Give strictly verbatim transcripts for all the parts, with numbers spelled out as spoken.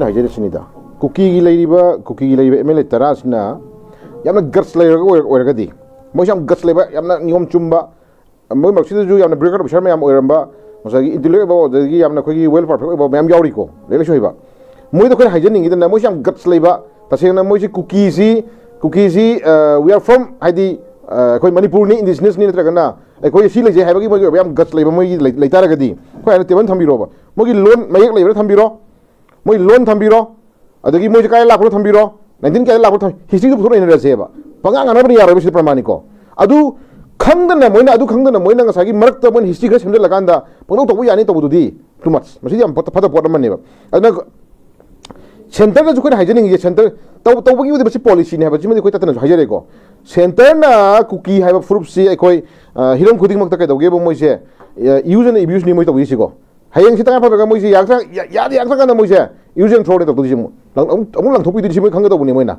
ꯍꯥꯏꯖꯔꯤꯁꯤꯅꯤꯗ, ꯀꯨꯀꯤꯒꯤ ꯂꯩꯔꯤꯕ ꯀꯨꯀꯤꯒꯤ ꯂꯩꯔꯤꯕ M L ꯑꯦ ꯇꯔꯥꯁꯤꯅ ꯌꯥꯝꯅ ꯒꯠꯁ ꯂꯩꯔꯒ ꯑꯣꯏꯔ- ꯑꯣꯏꯔꯒꯗꯤ, ꯃꯣꯏꯁꯦ ꯌꯥꯝ ꯒꯠꯁ ꯂꯩꯕ, ꯌꯥꯝꯅ ꯅꯤꯌꯣꯝ ꯆꯨꯝꯕ, ꯃꯣꯏ ꯃꯔꯛꯁꯤꯗꯁꯨ ꯌꯥꯝꯅ ꯕ꯭ꯌꯨꯔꯣꯀ꯭ꯔꯦꯠ ꯑꯣꯐꯤꯁꯥꯔ ꯃꯌꯥꯝ ꯑꯣꯏꯔꯝꯕ, ꯉꯁꯥꯏꯒꯤ ꯏꯟꯇꯦꯂꯦꯛ ꯑꯣꯏꯕ, ꯑꯗꯒꯤ ꯌꯥꯝꯅ ꯑꯩꯈꯣꯏꯒꯤ ꯋꯦꯜ ꯄꯔꯐꯦꯛ ꯑꯣꯏꯕ ꯃꯌꯥꯝ ꯌꯥꯎꯔꯤꯀꯣ, ꯂꯥꯏꯔꯤꯛ ꯂꯥꯏꯁꯨ ꯍꯩꯕ꯫ ꯃꯣꯏꯗ ꯑꯩꯈꯣꯏꯅ ꯍꯥꯏꯖꯅꯤꯡꯉꯤꯗꯅ, ꯃꯣꯏꯁꯦ ꯌꯥꯝ ꯒꯠꯁ ꯂꯩꯕ, ꯇꯁꯦꯡꯅ ꯃꯣꯏꯁꯤ ꯀꯨꯀꯤꯁꯤ, ꯀꯨꯀꯤꯁꯤ, we are from, ꯍꯥꯏꯗꯤ, ꯑ, ꯑꯩꯈꯣꯏ ꯃꯅꯤꯄꯨꯔꯅꯤ, ꯏꯟꯗꯤꯖꯤꯅꯁꯅꯤ, ꯅꯠꯇ꯭ꯔꯒꯅ ꯑꯩꯈꯣꯏ ꯁꯤ ꯂꯩꯖꯩ ꯍꯥꯏꯕꯒꯤ ꯃꯣꯏꯒꯤ ꯑꯣꯏꯕ ꯌꯥꯝ ꯒꯠꯁ ꯂꯩꯕ ꯃꯣꯏꯒꯤ ꯂꯩ- ꯂꯩꯇꯥꯔꯒꯗꯤ, ꯑꯩꯈꯣꯏ ꯍꯥꯏꯅ ꯇꯦꯕꯜ ꯊꯝꯕꯤꯔꯣꯕ, ꯃꯣꯏꯒꯤ ꯂꯣꯟ ꯃꯌꯦꯛ ꯂꯩꯕ꯭ꯔꯥ ꯊꯝꯕꯤꯔꯣ, ꯃꯣꯏ ꯂꯣꯟ ꯊꯝꯕꯤꯔꯣ, ꯑꯗꯒꯤ ꯃꯣꯏꯁꯦ ꯀꯥꯏ ꯂꯥꯛꯄꯅꯣ ꯊꯝꯕꯤꯔꯣ, ꯅꯥꯏꯟꯇꯤꯟ ꯀꯌꯥꯗ ꯂꯥꯛꯄꯅꯣ ꯊꯝ-, ꯍꯤꯁꯇ꯭ꯔꯤꯗꯨ ꯄꯨꯊꯣꯛꯅ ꯏꯅꯔꯁꯦꯕ꯫ ꯄꯉꯥꯡ ꯉꯥꯡꯅꯕꯅ ꯌꯥꯔꯣꯏꯕ, ꯁꯤꯗ ꯄ꯭ꯔꯃꯥꯅꯤꯀꯣ꯫ ꯑꯗꯨ ꯈꯪꯗꯅ ꯃꯣꯏꯅ, ꯑꯗꯨ ꯈꯪꯗꯅ ꯃꯣꯏꯅ ꯉꯁꯥꯏꯒꯤ ꯃꯔꯛꯇ ꯃꯣꯏꯅ ꯍꯤꯁꯇ꯭ꯔꯤ ꯈꯔ ꯁꯦꯝꯖꯤꯜꯂꯀꯥꯟꯗ ꯄꯪꯇꯧ ꯇꯧꯕ ꯌꯥꯅꯤ ꯇꯧꯕꯗꯨꯗꯤ too much꯫ ꯃꯁꯤꯗꯤ ꯌꯥꯝ ꯐꯠꯇ-, ꯐꯠꯇꯕ ꯄꯣꯠ ꯑꯃꯅꯦꯕ꯫ ꯑꯗꯨꯅ ꯁꯦꯟꯇꯔꯗꯁꯨ ꯑꯩꯈꯣꯏꯅ ꯍꯥꯏꯖꯅꯤꯡꯉꯤꯁꯦ, ꯁꯦꯟꯇꯔ ꯇꯧ-, ꯇꯧꯕꯒꯤꯕꯨꯗꯤ ꯃꯁꯤ ꯄꯣꯂꯤꯁꯤꯅꯦ ꯍꯥꯏꯕꯁꯤꯃꯗꯤ ꯑꯩꯈꯣꯏ ꯇꯠꯇꯅꯁꯨ ꯍꯥꯏꯖꯔꯦꯀꯣ꯫ ꯁꯦꯟꯇꯔꯅ ꯀꯨꯀꯤ ꯍꯥꯏꯕ ꯐꯨꯔꯨꯞꯁꯤ ꯑꯩꯈꯣꯏ, ꯑ, ꯍꯤꯔꯝ ꯈꯨꯗꯤꯡꯃꯛꯇ ꯀꯩꯗꯧꯒꯦꯕꯨ ꯃꯣꯏꯁꯦ, ꯑ, use and abuse ꯅꯤ ꯃꯣꯏ ꯇꯧꯕꯤꯁꯤꯀꯣ꯫ ꯍꯌꯦꯡꯁꯤ ꯇꯉꯥꯏ ꯐꯗ꯭ꯔꯒ ꯃꯣꯏꯁꯦ ꯌꯥꯔꯛꯇ꯭ꯔ-, ꯌꯥ-, ꯌꯥꯗ ꯌꯥꯔꯛꯇ꯭ꯔꯀꯥꯟꯗ ꯃꯣꯏꯁꯦ use and throw ꯅꯦ ꯇꯧꯗꯣꯏꯁꯦ ꯑꯃꯨꯛ꯫ ꯂꯪ-, ꯑꯃꯨꯛ, ꯑꯃꯨꯛ ꯂꯪꯊꯣꯛꯄꯤꯗꯣꯏꯁꯤ ꯃꯣꯏ ꯈꯪꯒꯗꯧꯕꯅꯤ ꯃꯣꯏꯅ꯫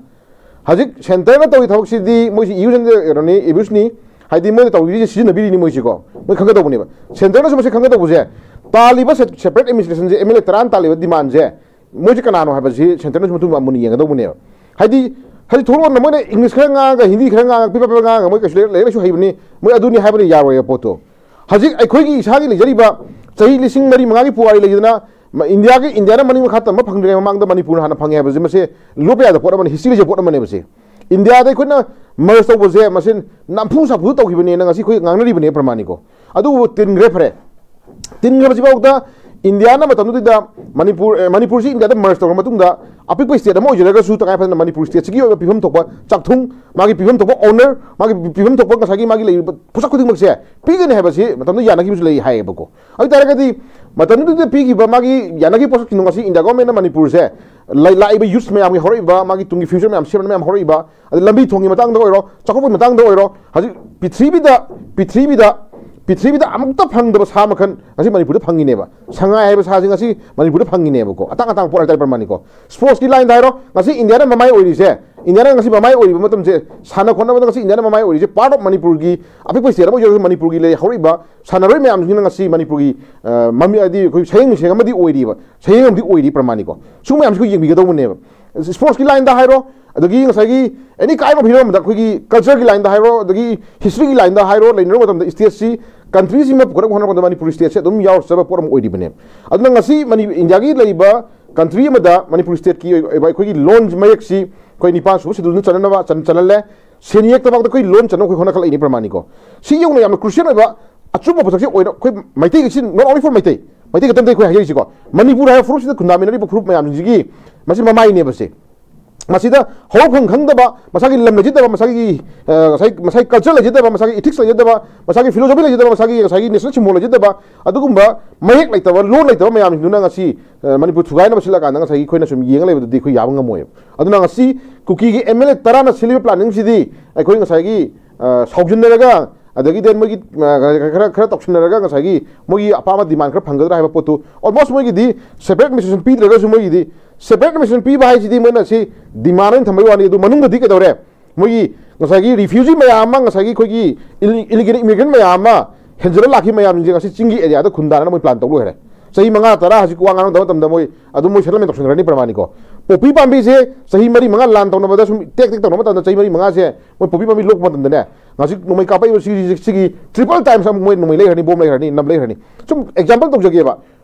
ꯍꯧꯖꯤꯛ ꯁꯦꯟꯇꯔꯅ ꯇꯧꯔꯤ ꯊꯕꯛꯁꯤꯗꯤ ꯃꯣꯏꯁꯤ use and, ꯀꯩꯅꯣꯅꯤ, abuse ꯅꯤ꯫ ꯍꯥꯏꯗꯤ ꯃꯣꯏꯅ ꯇꯧꯔꯤꯁꯦ ꯁꯤꯖꯤꯟꯅꯕꯤꯔꯤꯅꯤ ꯃꯣꯏꯁꯤꯀꯣ꯫ ꯃꯣꯏ ꯈꯪꯒꯗꯧꯕꯅꯦꯕ꯫ ꯁꯦꯟꯇꯔꯅꯁꯨ ꯃꯁꯤ ꯈꯪꯒꯗꯧꯕꯁꯦ, ꯇꯥꯜꯂꯤꯕ ꯁꯦ-, separate administration ꯁꯦ, ꯑꯦꯝ ꯑꯦꯜ ꯑꯦ ꯇꯔꯥꯅ ꯇꯥꯜꯂꯤꯕ demand ꯁꯦ, ꯃꯣꯏꯁꯦ ꯀꯅꯥꯅꯣ ꯍꯥꯏꯕꯁꯤ ꯁꯦꯟꯇꯔꯅꯁꯨ ꯃꯇꯨꯡꯗ ꯃꯨꯟꯅ ꯌꯦꯡꯒꯗꯧꯕꯅꯦꯕ꯫ ꯍꯥꯏꯗꯤ, ꯍꯥꯏꯗꯤ ꯊꯣꯛꯂꯛꯑꯣꯅ ꯃꯣꯏꯅ ꯏꯪꯂꯤꯁ ꯈꯔ ꯉꯥꯡꯉꯒ, ꯍꯤꯟꯗꯤ ꯈꯔ ꯉꯥꯡꯉꯒ, ꯄꯤꯄ ꯄꯤꯄ ꯉꯥꯡꯉꯒ ꯃꯣꯏ ꯀꯩꯁꯨ ꯂꯥꯏꯔꯤꯛ, ꯂꯥꯏꯔꯤꯛ ꯂꯥꯏꯁꯨ ꯍꯩꯕꯅꯤ, ꯃꯣꯏ ꯑꯗꯨꯅꯤ ꯍꯥꯏꯕꯗ ꯌꯥꯔꯣꯏꯕ ꯄꯣꯠꯇꯣ꯫ ꯍꯧꯖꯤꯛ ꯑꯩꯈꯣꯏꯒꯤ ꯏꯁꯥꯒꯤ ꯂꯩꯖꯔꯤꯕ ꯆꯍꯤ ꯂꯤꯁꯤꯡ ꯃꯔꯤ ꯃꯉꯥꯒꯤ ꯄꯨꯋꯥꯔꯤ ꯂꯩꯗꯅ, ꯃ-, ꯏꯟꯗꯤꯌꯥꯒꯤ, ꯏꯟꯗꯤꯌꯥꯅ ꯃꯅꯤꯡ ꯃꯈꯥ ꯇꯝꯕ ꯐꯪꯗ꯭ꯔꯤꯉꯩ ꯃꯃꯥꯡꯗ ꯃꯅꯤꯄꯨꯔꯅ ꯍꯥꯟꯅ ꯐꯪꯉꯦ ꯍꯥꯏꯕꯁꯦ, ꯃꯁꯤ ꯂꯣꯞꯄ ꯌꯥꯗꯕ ꯄꯣꯠ ꯑꯃꯅꯤ, ꯍꯤꯁꯇ꯭ꯔꯤ ꯂꯩꯖꯕ ꯄꯣꯠ ꯑꯃꯅꯦꯕ ꯁꯤ꯫ ꯏꯟꯗꯤꯌꯥꯗ ꯑꯩꯈꯣꯏꯅ merge ꯇꯧꯕꯁꯦ, ꯃꯁꯤ ꯅꯝꯐꯨ ꯁꯥꯐꯨ ꯇꯧꯈꯤꯕꯅꯦꯅ ꯉꯁꯤ ꯑꯩꯈꯣꯏ ꯉꯥꯡꯅꯔꯤꯕꯅꯦ ꯄ꯭ꯔꯃꯥꯅꯤꯀꯣ꯫ ꯑꯗꯨꯕꯨ ꯇꯤꯟꯈ꯭ꯔꯦ, ꯐꯔꯦ꯫ ꯇꯤꯟꯈ꯭ꯔꯕꯁꯤꯐꯥꯎꯗ ꯏꯟꯗꯤꯌꯥꯅ ꯃꯇꯝꯗꯨꯗ ꯃꯅꯤꯄꯨꯔ, ꯑꯦ, ꯃꯅꯤꯄꯨꯔꯁꯤ ꯏꯟꯗꯤꯌꯥꯗ merge ꯇꯧꯔꯕ ꯃꯇꯨꯡꯗ, ꯑꯄꯤꯛꯄ state ꯑꯃ ꯑꯣꯏꯖꯔꯒꯁꯨ, ꯇꯉꯥꯏ ꯐꯗꯅ ꯃꯅꯤꯄꯨꯔ state ꯁꯤꯒꯤ ꯑꯣꯏꯕ ꯄꯤꯐꯝ ꯊꯣꯛꯄ ꯆꯥꯛꯊꯨꯡ, ꯃꯥꯒꯤ ꯄꯤꯐꯝ ꯊꯣꯛꯄ owner, ꯃꯥꯒꯤ ꯄꯤꯐꯝ ꯊꯣꯛꯄ ꯉꯁꯥꯏꯒꯤ ꯃꯥꯒꯤ ꯂꯩꯔꯤꯕ ꯄꯣꯠꯁꯛ ꯈꯨꯗꯤꯡꯃꯛꯁꯦ ꯄꯤꯒꯅꯤ ꯍꯥꯏꯕꯁꯤ ꯃꯇꯝꯗꯨꯗ ꯌꯥꯅꯈꯤꯕꯁꯨ ꯂꯩ ꯍꯥꯏꯌꯦꯕꯀꯣ꯫ ꯑꯗꯨ ꯑꯣꯏ ꯇꯥꯔꯒꯗꯤ ꯃꯇꯝꯗꯨꯗ ꯄꯤꯈꯤꯕ ꯃꯥꯒꯤ ꯌꯥꯅꯈꯤꯕ ꯄꯣꯠꯁꯛꯁꯤꯡꯗꯣ ꯉꯁꯤ ꯏꯟꯗꯤꯌꯥ government ꯅ ꯃꯅꯤꯄꯨꯔꯁꯦ ꯂꯩ-, ꯂꯥꯛꯏꯕ youths ꯃꯌꯥꯝꯒꯤ ꯍꯧꯔꯛꯏꯕ, ꯃꯥꯒꯤ ꯇꯨꯡꯒꯤ future ꯃꯌꯥꯝ ꯁꯦꯝꯅꯕ ꯃꯌꯥꯝ ꯍꯧꯔꯛꯏꯕ, ꯑꯗꯩ ꯂꯝꯕꯤ ꯊꯣꯡꯒꯤ ꯃꯇꯥꯡꯗ ꯑꯣꯏꯔꯣ, ꯆꯥꯎꯈꯠꯄꯒꯤ ꯃꯇꯥꯡꯗ ꯑꯣꯏꯔꯣ, ꯍꯧꯖꯤꯛ ꯄ꯭ꯔꯤꯊꯤꯕꯤꯗ, ꯄ꯭ꯔꯤꯊꯤꯕꯤꯗ, ꯄ꯭ꯔꯤꯊꯤꯕꯤꯗ ꯑꯃꯨꯛꯇ ꯐꯪꯗꯕ ꯁꯥ ꯃꯈꯜ ꯉꯁꯤ ꯃꯅꯤꯄꯨꯔꯗ ꯐꯪꯉꯤꯅꯦꯕ꯫ ꯁꯉꯥꯏ ꯍꯥꯏꯕ ꯁꯥꯁꯤ ꯉꯁꯤ ꯃꯅꯤꯄꯨꯔꯗ ꯐꯪꯉꯤꯅꯦꯕꯀꯣ꯫ ꯑꯇꯥꯡ ꯑꯇꯥꯡꯕ ꯄꯣꯠ ꯍꯥꯏꯇꯥꯔꯦ ꯄ꯭ꯔꯃꯥꯅꯤꯀꯣ꯫ Sports ꯀꯤ line ꯗ ꯍꯥꯏꯔꯣ, ꯉꯁꯤ ꯏꯟꯗꯤꯌꯥꯅ ꯃꯃꯥꯏ ꯑꯣꯏꯔꯤꯁꯦ ꯏꯟꯗꯤꯌꯥꯅ ꯉꯁꯤ ꯃꯃꯥꯏ ꯑꯣꯏꯔꯤꯕ ꯃꯇꯝꯁꯦ, ꯁꯥꯟꯅ ꯈꯣꯠꯅꯕꯗ ꯉꯁꯤ ꯏꯟꯗꯤꯌꯥꯅ ꯃꯃꯥꯏ ꯑꯣꯏꯔꯤꯁꯦ, part of ꯃꯅꯤꯄꯨꯔꯒꯤ, ꯑꯄꯤꯛꯄ state ꯑꯃ ꯑꯣꯏꯖꯔꯒꯁꯨ ꯃꯅꯤꯄꯨꯔꯒꯤ ꯂꯩ ꯍꯧꯔꯛꯏꯕ ꯁꯥꯟꯅꯔꯣꯏ ꯃꯌꯥꯝꯁꯤꯡꯁꯤꯅ ꯉꯁꯤ ꯃꯅꯤꯄꯨꯔꯒꯤ, ꯑ, ꯃꯃꯤ-, ꯍꯥꯏꯗꯤ ꯑꯩꯈꯣꯏ ꯁꯌꯦꯡ ꯃꯤꯁꯦꯡ ꯑꯃꯗꯤ ꯑꯣꯏꯔꯤꯕ, ꯁꯌꯦꯡ ꯑꯃꯗꯤ ꯑꯣꯏꯔꯤ ꯄ꯭ꯔꯃꯥꯅꯤꯀꯣ꯫ ꯁꯤꯒꯨꯝꯕ ꯃꯌꯥꯝꯁꯤꯁꯨ ꯌꯦꯡꯕꯤꯒꯗꯧꯕꯅꯦꯕ꯫ Sportsꯀꯤ lineꯗ ꯍꯥꯏꯔꯣ, ꯑꯗꯒꯤ ꯉꯁꯥꯏꯒꯤ any kind of ꯍꯤꯔꯝ ꯑꯃꯗ, ꯑꯩꯈꯣꯏꯒꯤ cultureꯒꯤ lineꯗ ꯍꯥꯏꯔꯣ, ꯑꯗꯒꯤ historyꯒꯤ lineꯗ ꯍꯥꯏꯔꯣ, ꯂꯩꯅꯔꯨꯕ ꯃꯇꯝꯗ stateꯁꯤ, countryꯁꯤ ꯑꯃ ꯄꯨꯈꯠꯅꯕ ꯍꯣꯠꯅꯕꯗ ꯃꯅꯤꯄꯨꯔ stateꯁꯤ ꯑꯗꯨꯝ ꯌꯥꯎꯔ ꯆꯠꯄ ꯄꯣꯠ ꯑꯃ ꯑꯣꯏꯔꯤꯕꯅꯦꯕ꯫ ꯑꯗꯨꯅ ꯉꯁꯤ ꯃꯅꯤ-, ꯏꯟꯗꯤꯌꯥꯒꯤ ꯂꯩꯔꯤꯕ country ꯑꯃꯗ ꯃꯅꯤꯄꯨꯔ stateꯀꯤ ꯑꯣꯏꯕ ꯑꯩꯈꯣꯏꯒꯤ ꯂꯣꯟ ꯃꯌꯦꯛꯁꯤ ꯑꯩꯈꯣꯏ ꯅꯤꯄꯥꯟ ꯁꯨꯕ schedule ꯆꯟꯅꯅꯕ ꯆꯟ-, ꯆꯜꯍꯜꯂꯦ꯫ ꯁꯦꯟꯌꯦꯛꯇꯃꯛꯇ ꯑꯩꯈꯣꯏ ꯂꯣꯟ ꯆꯟꯅꯕ ꯑꯩꯈꯣꯏ ꯍꯣꯠꯅꯈꯠꯂꯛꯏꯅꯤ ꯄ꯭ꯔꯃꯥꯅꯤꯀꯣ꯫ ꯁꯤ ꯌꯧꯅ ꯌꯥꯝꯅ crucial ꯑꯣꯏꯕ ꯑꯆꯨꯝꯕ ꯄꯣꯠꯁꯛꯁꯤ ꯑꯣꯏꯅ ꯑꯩꯈꯣꯏ ꯃꯩꯇꯩꯒꯤ, ꯁꯤ not only for Meitei, Meitei ꯈꯛꯇ ꯅꯠꯇꯦ ꯑꯩꯈꯣꯏ ꯍꯥꯏꯖꯔꯤꯁꯤꯀꯣ꯫ ꯃꯅꯤꯄꯨꯔ ꯍꯥꯏꯕ ꯐꯨꯔꯨꯞꯁꯤꯗ ꯈꯨꯟꯗꯥꯃꯤꯟꯅꯔꯤꯕ ꯐꯨꯔꯨꯞ ꯃꯌꯥꯝꯁꯤꯡꯁꯤꯒꯤ ꯃꯁꯤ ꯃꯃꯥꯏꯅꯦꯕ ꯁꯤ꯫ ꯃꯁꯤꯗ ꯍꯧꯔꯛꯐꯝ ꯈꯪꯗꯕ, ꯃꯁꯥꯒꯤ ꯂꯝ ꯂꯩꯖꯗꯕ, ꯃꯁꯥꯒꯤ, ꯑ, ꯉꯁꯥꯏ, ꯃꯁꯥꯒꯤ culture ꯂꯩꯖꯗꯕ, ꯃꯁꯥꯒꯤ ethics ꯂꯩꯖꯗꯕ, ꯃꯁꯥꯒꯤ philosophy ꯂꯩꯖꯗꯕ, ꯃꯁꯥꯒꯤ, ꯉꯁꯥꯏꯒꯤ national symbol ꯂꯩꯖꯗꯕ, ꯑꯗꯨꯒꯨꯝꯕ ꯃꯌꯦꯛ ꯂꯩꯇꯕ, ꯂꯣꯟ ꯂꯩꯇꯕ ꯃꯌꯥꯝꯁꯤꯡꯗꯨꯅ ꯉꯁꯤ, ꯑ, ꯃꯅꯤꯄꯨꯔ ꯊꯨꯒꯥꯏꯅꯕ ꯁꯤꯜꯂꯀꯥꯟꯗ ꯉꯁꯥꯏꯒꯤ ꯑꯩꯈꯣꯏꯅ ꯁꯨꯝ ꯌꯦꯡꯉ ꯂꯩꯕꯗꯨꯗꯤ ꯑꯩꯈꯣꯏ ꯌꯥꯕ ꯉꯝꯃꯣꯏꯕ꯫ ꯑꯗꯨꯅ ꯉꯁꯤ ꯀꯨꯀꯤꯒꯤ MLA ꯇꯔꯥꯅ ꯁꯤꯜꯂꯤꯕ planningꯁꯤꯗꯤ ꯑꯩꯈꯣꯏ ꯉꯁꯥꯏꯒꯤ, ꯑ, ꯁꯥꯎꯖꯤꯟꯅꯔꯒ, ꯑꯗꯒꯤꯗꯤ ꯃꯣꯏꯒꯤ, ꯑ, ꯈꯔ, ꯈꯔ ꯇꯧꯁꯤꯟꯅꯔꯒ ꯉꯁꯥꯏꯒꯤ ꯃꯣꯏꯒꯤ ꯑꯄꯥꯝꯕ demand ꯈꯔ ꯐꯪꯒꯗ꯭ꯔꯥ ꯍꯥꯏꯕ ꯄꯣꯠꯇꯨ, almost ꯃꯣꯏꯒꯤꯗꯤ separate administration ꯄꯤꯗ꯭ꯔꯒꯁꯨ, ꯃꯣꯏꯒꯤꯗꯤ separate administration ꯄꯤꯕ ꯍꯥꯏꯁꯤꯗꯤ ꯃꯣꯏꯅ ꯁꯤ demand ꯑꯣꯏꯅ ꯊꯝꯕꯒꯤ ꯋꯥꯅꯤ꯫ ꯑꯗꯨ ꯃꯅꯨꯡꯗꯗꯤ ꯀꯩꯗꯧꯔꯦ? ꯃꯣꯏꯒꯤ ꯉꯁꯥꯏꯒꯤ refugee ꯃꯌꯥꯝ ꯑꯃ, ꯉꯁꯥꯏꯒꯤ ꯑꯩꯈꯣꯏꯒꯤ ꯏꯜ-, illegal immigrant ꯃꯌꯥꯝ ꯑꯃ ꯍꯦꯟꯖꯜꯂ ꯂꯥꯛꯈꯤꯕ ꯃꯌꯥꯝꯁꯤꯡꯁꯦ ꯉꯁꯤ ꯆꯤꯡꯒꯤ areaꯗ ꯈꯨꯟꯗꯥꯅꯅ ꯃꯣꯏ plan ꯇꯧ ꯂꯣꯏꯈ꯭ꯔꯦ꯫ ꯆꯍꯤ ꯃꯉꯥ ꯇꯔꯥ ꯍꯧꯖꯤꯛ ꯋꯥ ꯉꯥꯡꯅꯗꯕ ꯃꯇꯝꯗ ꯃꯣꯏ ꯑꯗꯨꯝ ꯃꯣꯏ settlement ꯇꯧꯁꯤꯟꯈ꯭ꯔꯅꯤ ꯄ꯭ꯔꯃꯥꯅꯤꯀꯣ꯫ ꯄꯣꯄꯤ ꯄꯥꯝꯕꯤꯁꯦ ꯆꯍꯤ ꯃꯔꯤ ꯃꯉꯥ ꯂꯥꯟ ꯇꯧꯅꯕꯗ ꯁꯨꯝ ꯇꯦꯛ ꯇꯦꯛ ꯇꯧꯅꯕ ꯃꯇꯝꯗ, ꯆꯍꯤ ꯃꯔꯤ ꯃꯉꯥꯁꯦ ꯃꯣꯏ ꯄꯣꯄꯤ ꯄꯥꯝꯕꯤ ꯂꯣꯛꯄ ꯃꯇꯝꯗꯅꯦ, ꯍꯧꯖꯤꯛ ꯅꯣꯡꯃꯩ ꯀꯥꯞꯄꯛꯏꯕ ꯁꯤꯒꯤ, ꯁꯤꯒꯤ triple times ꯑꯃꯨꯛ ꯃꯣꯏ ꯅꯣꯡꯃꯩ ꯂꯩꯈ꯭ꯔꯅꯤ, ꯕꯣꯝ ꯂꯩꯈ꯭ꯔꯅꯤ, ꯅꯝ ꯂꯩꯈ꯭ꯔꯅꯤ꯫ ꯁꯨꯝ example ꯇꯧꯖꯒꯦꯕ꯫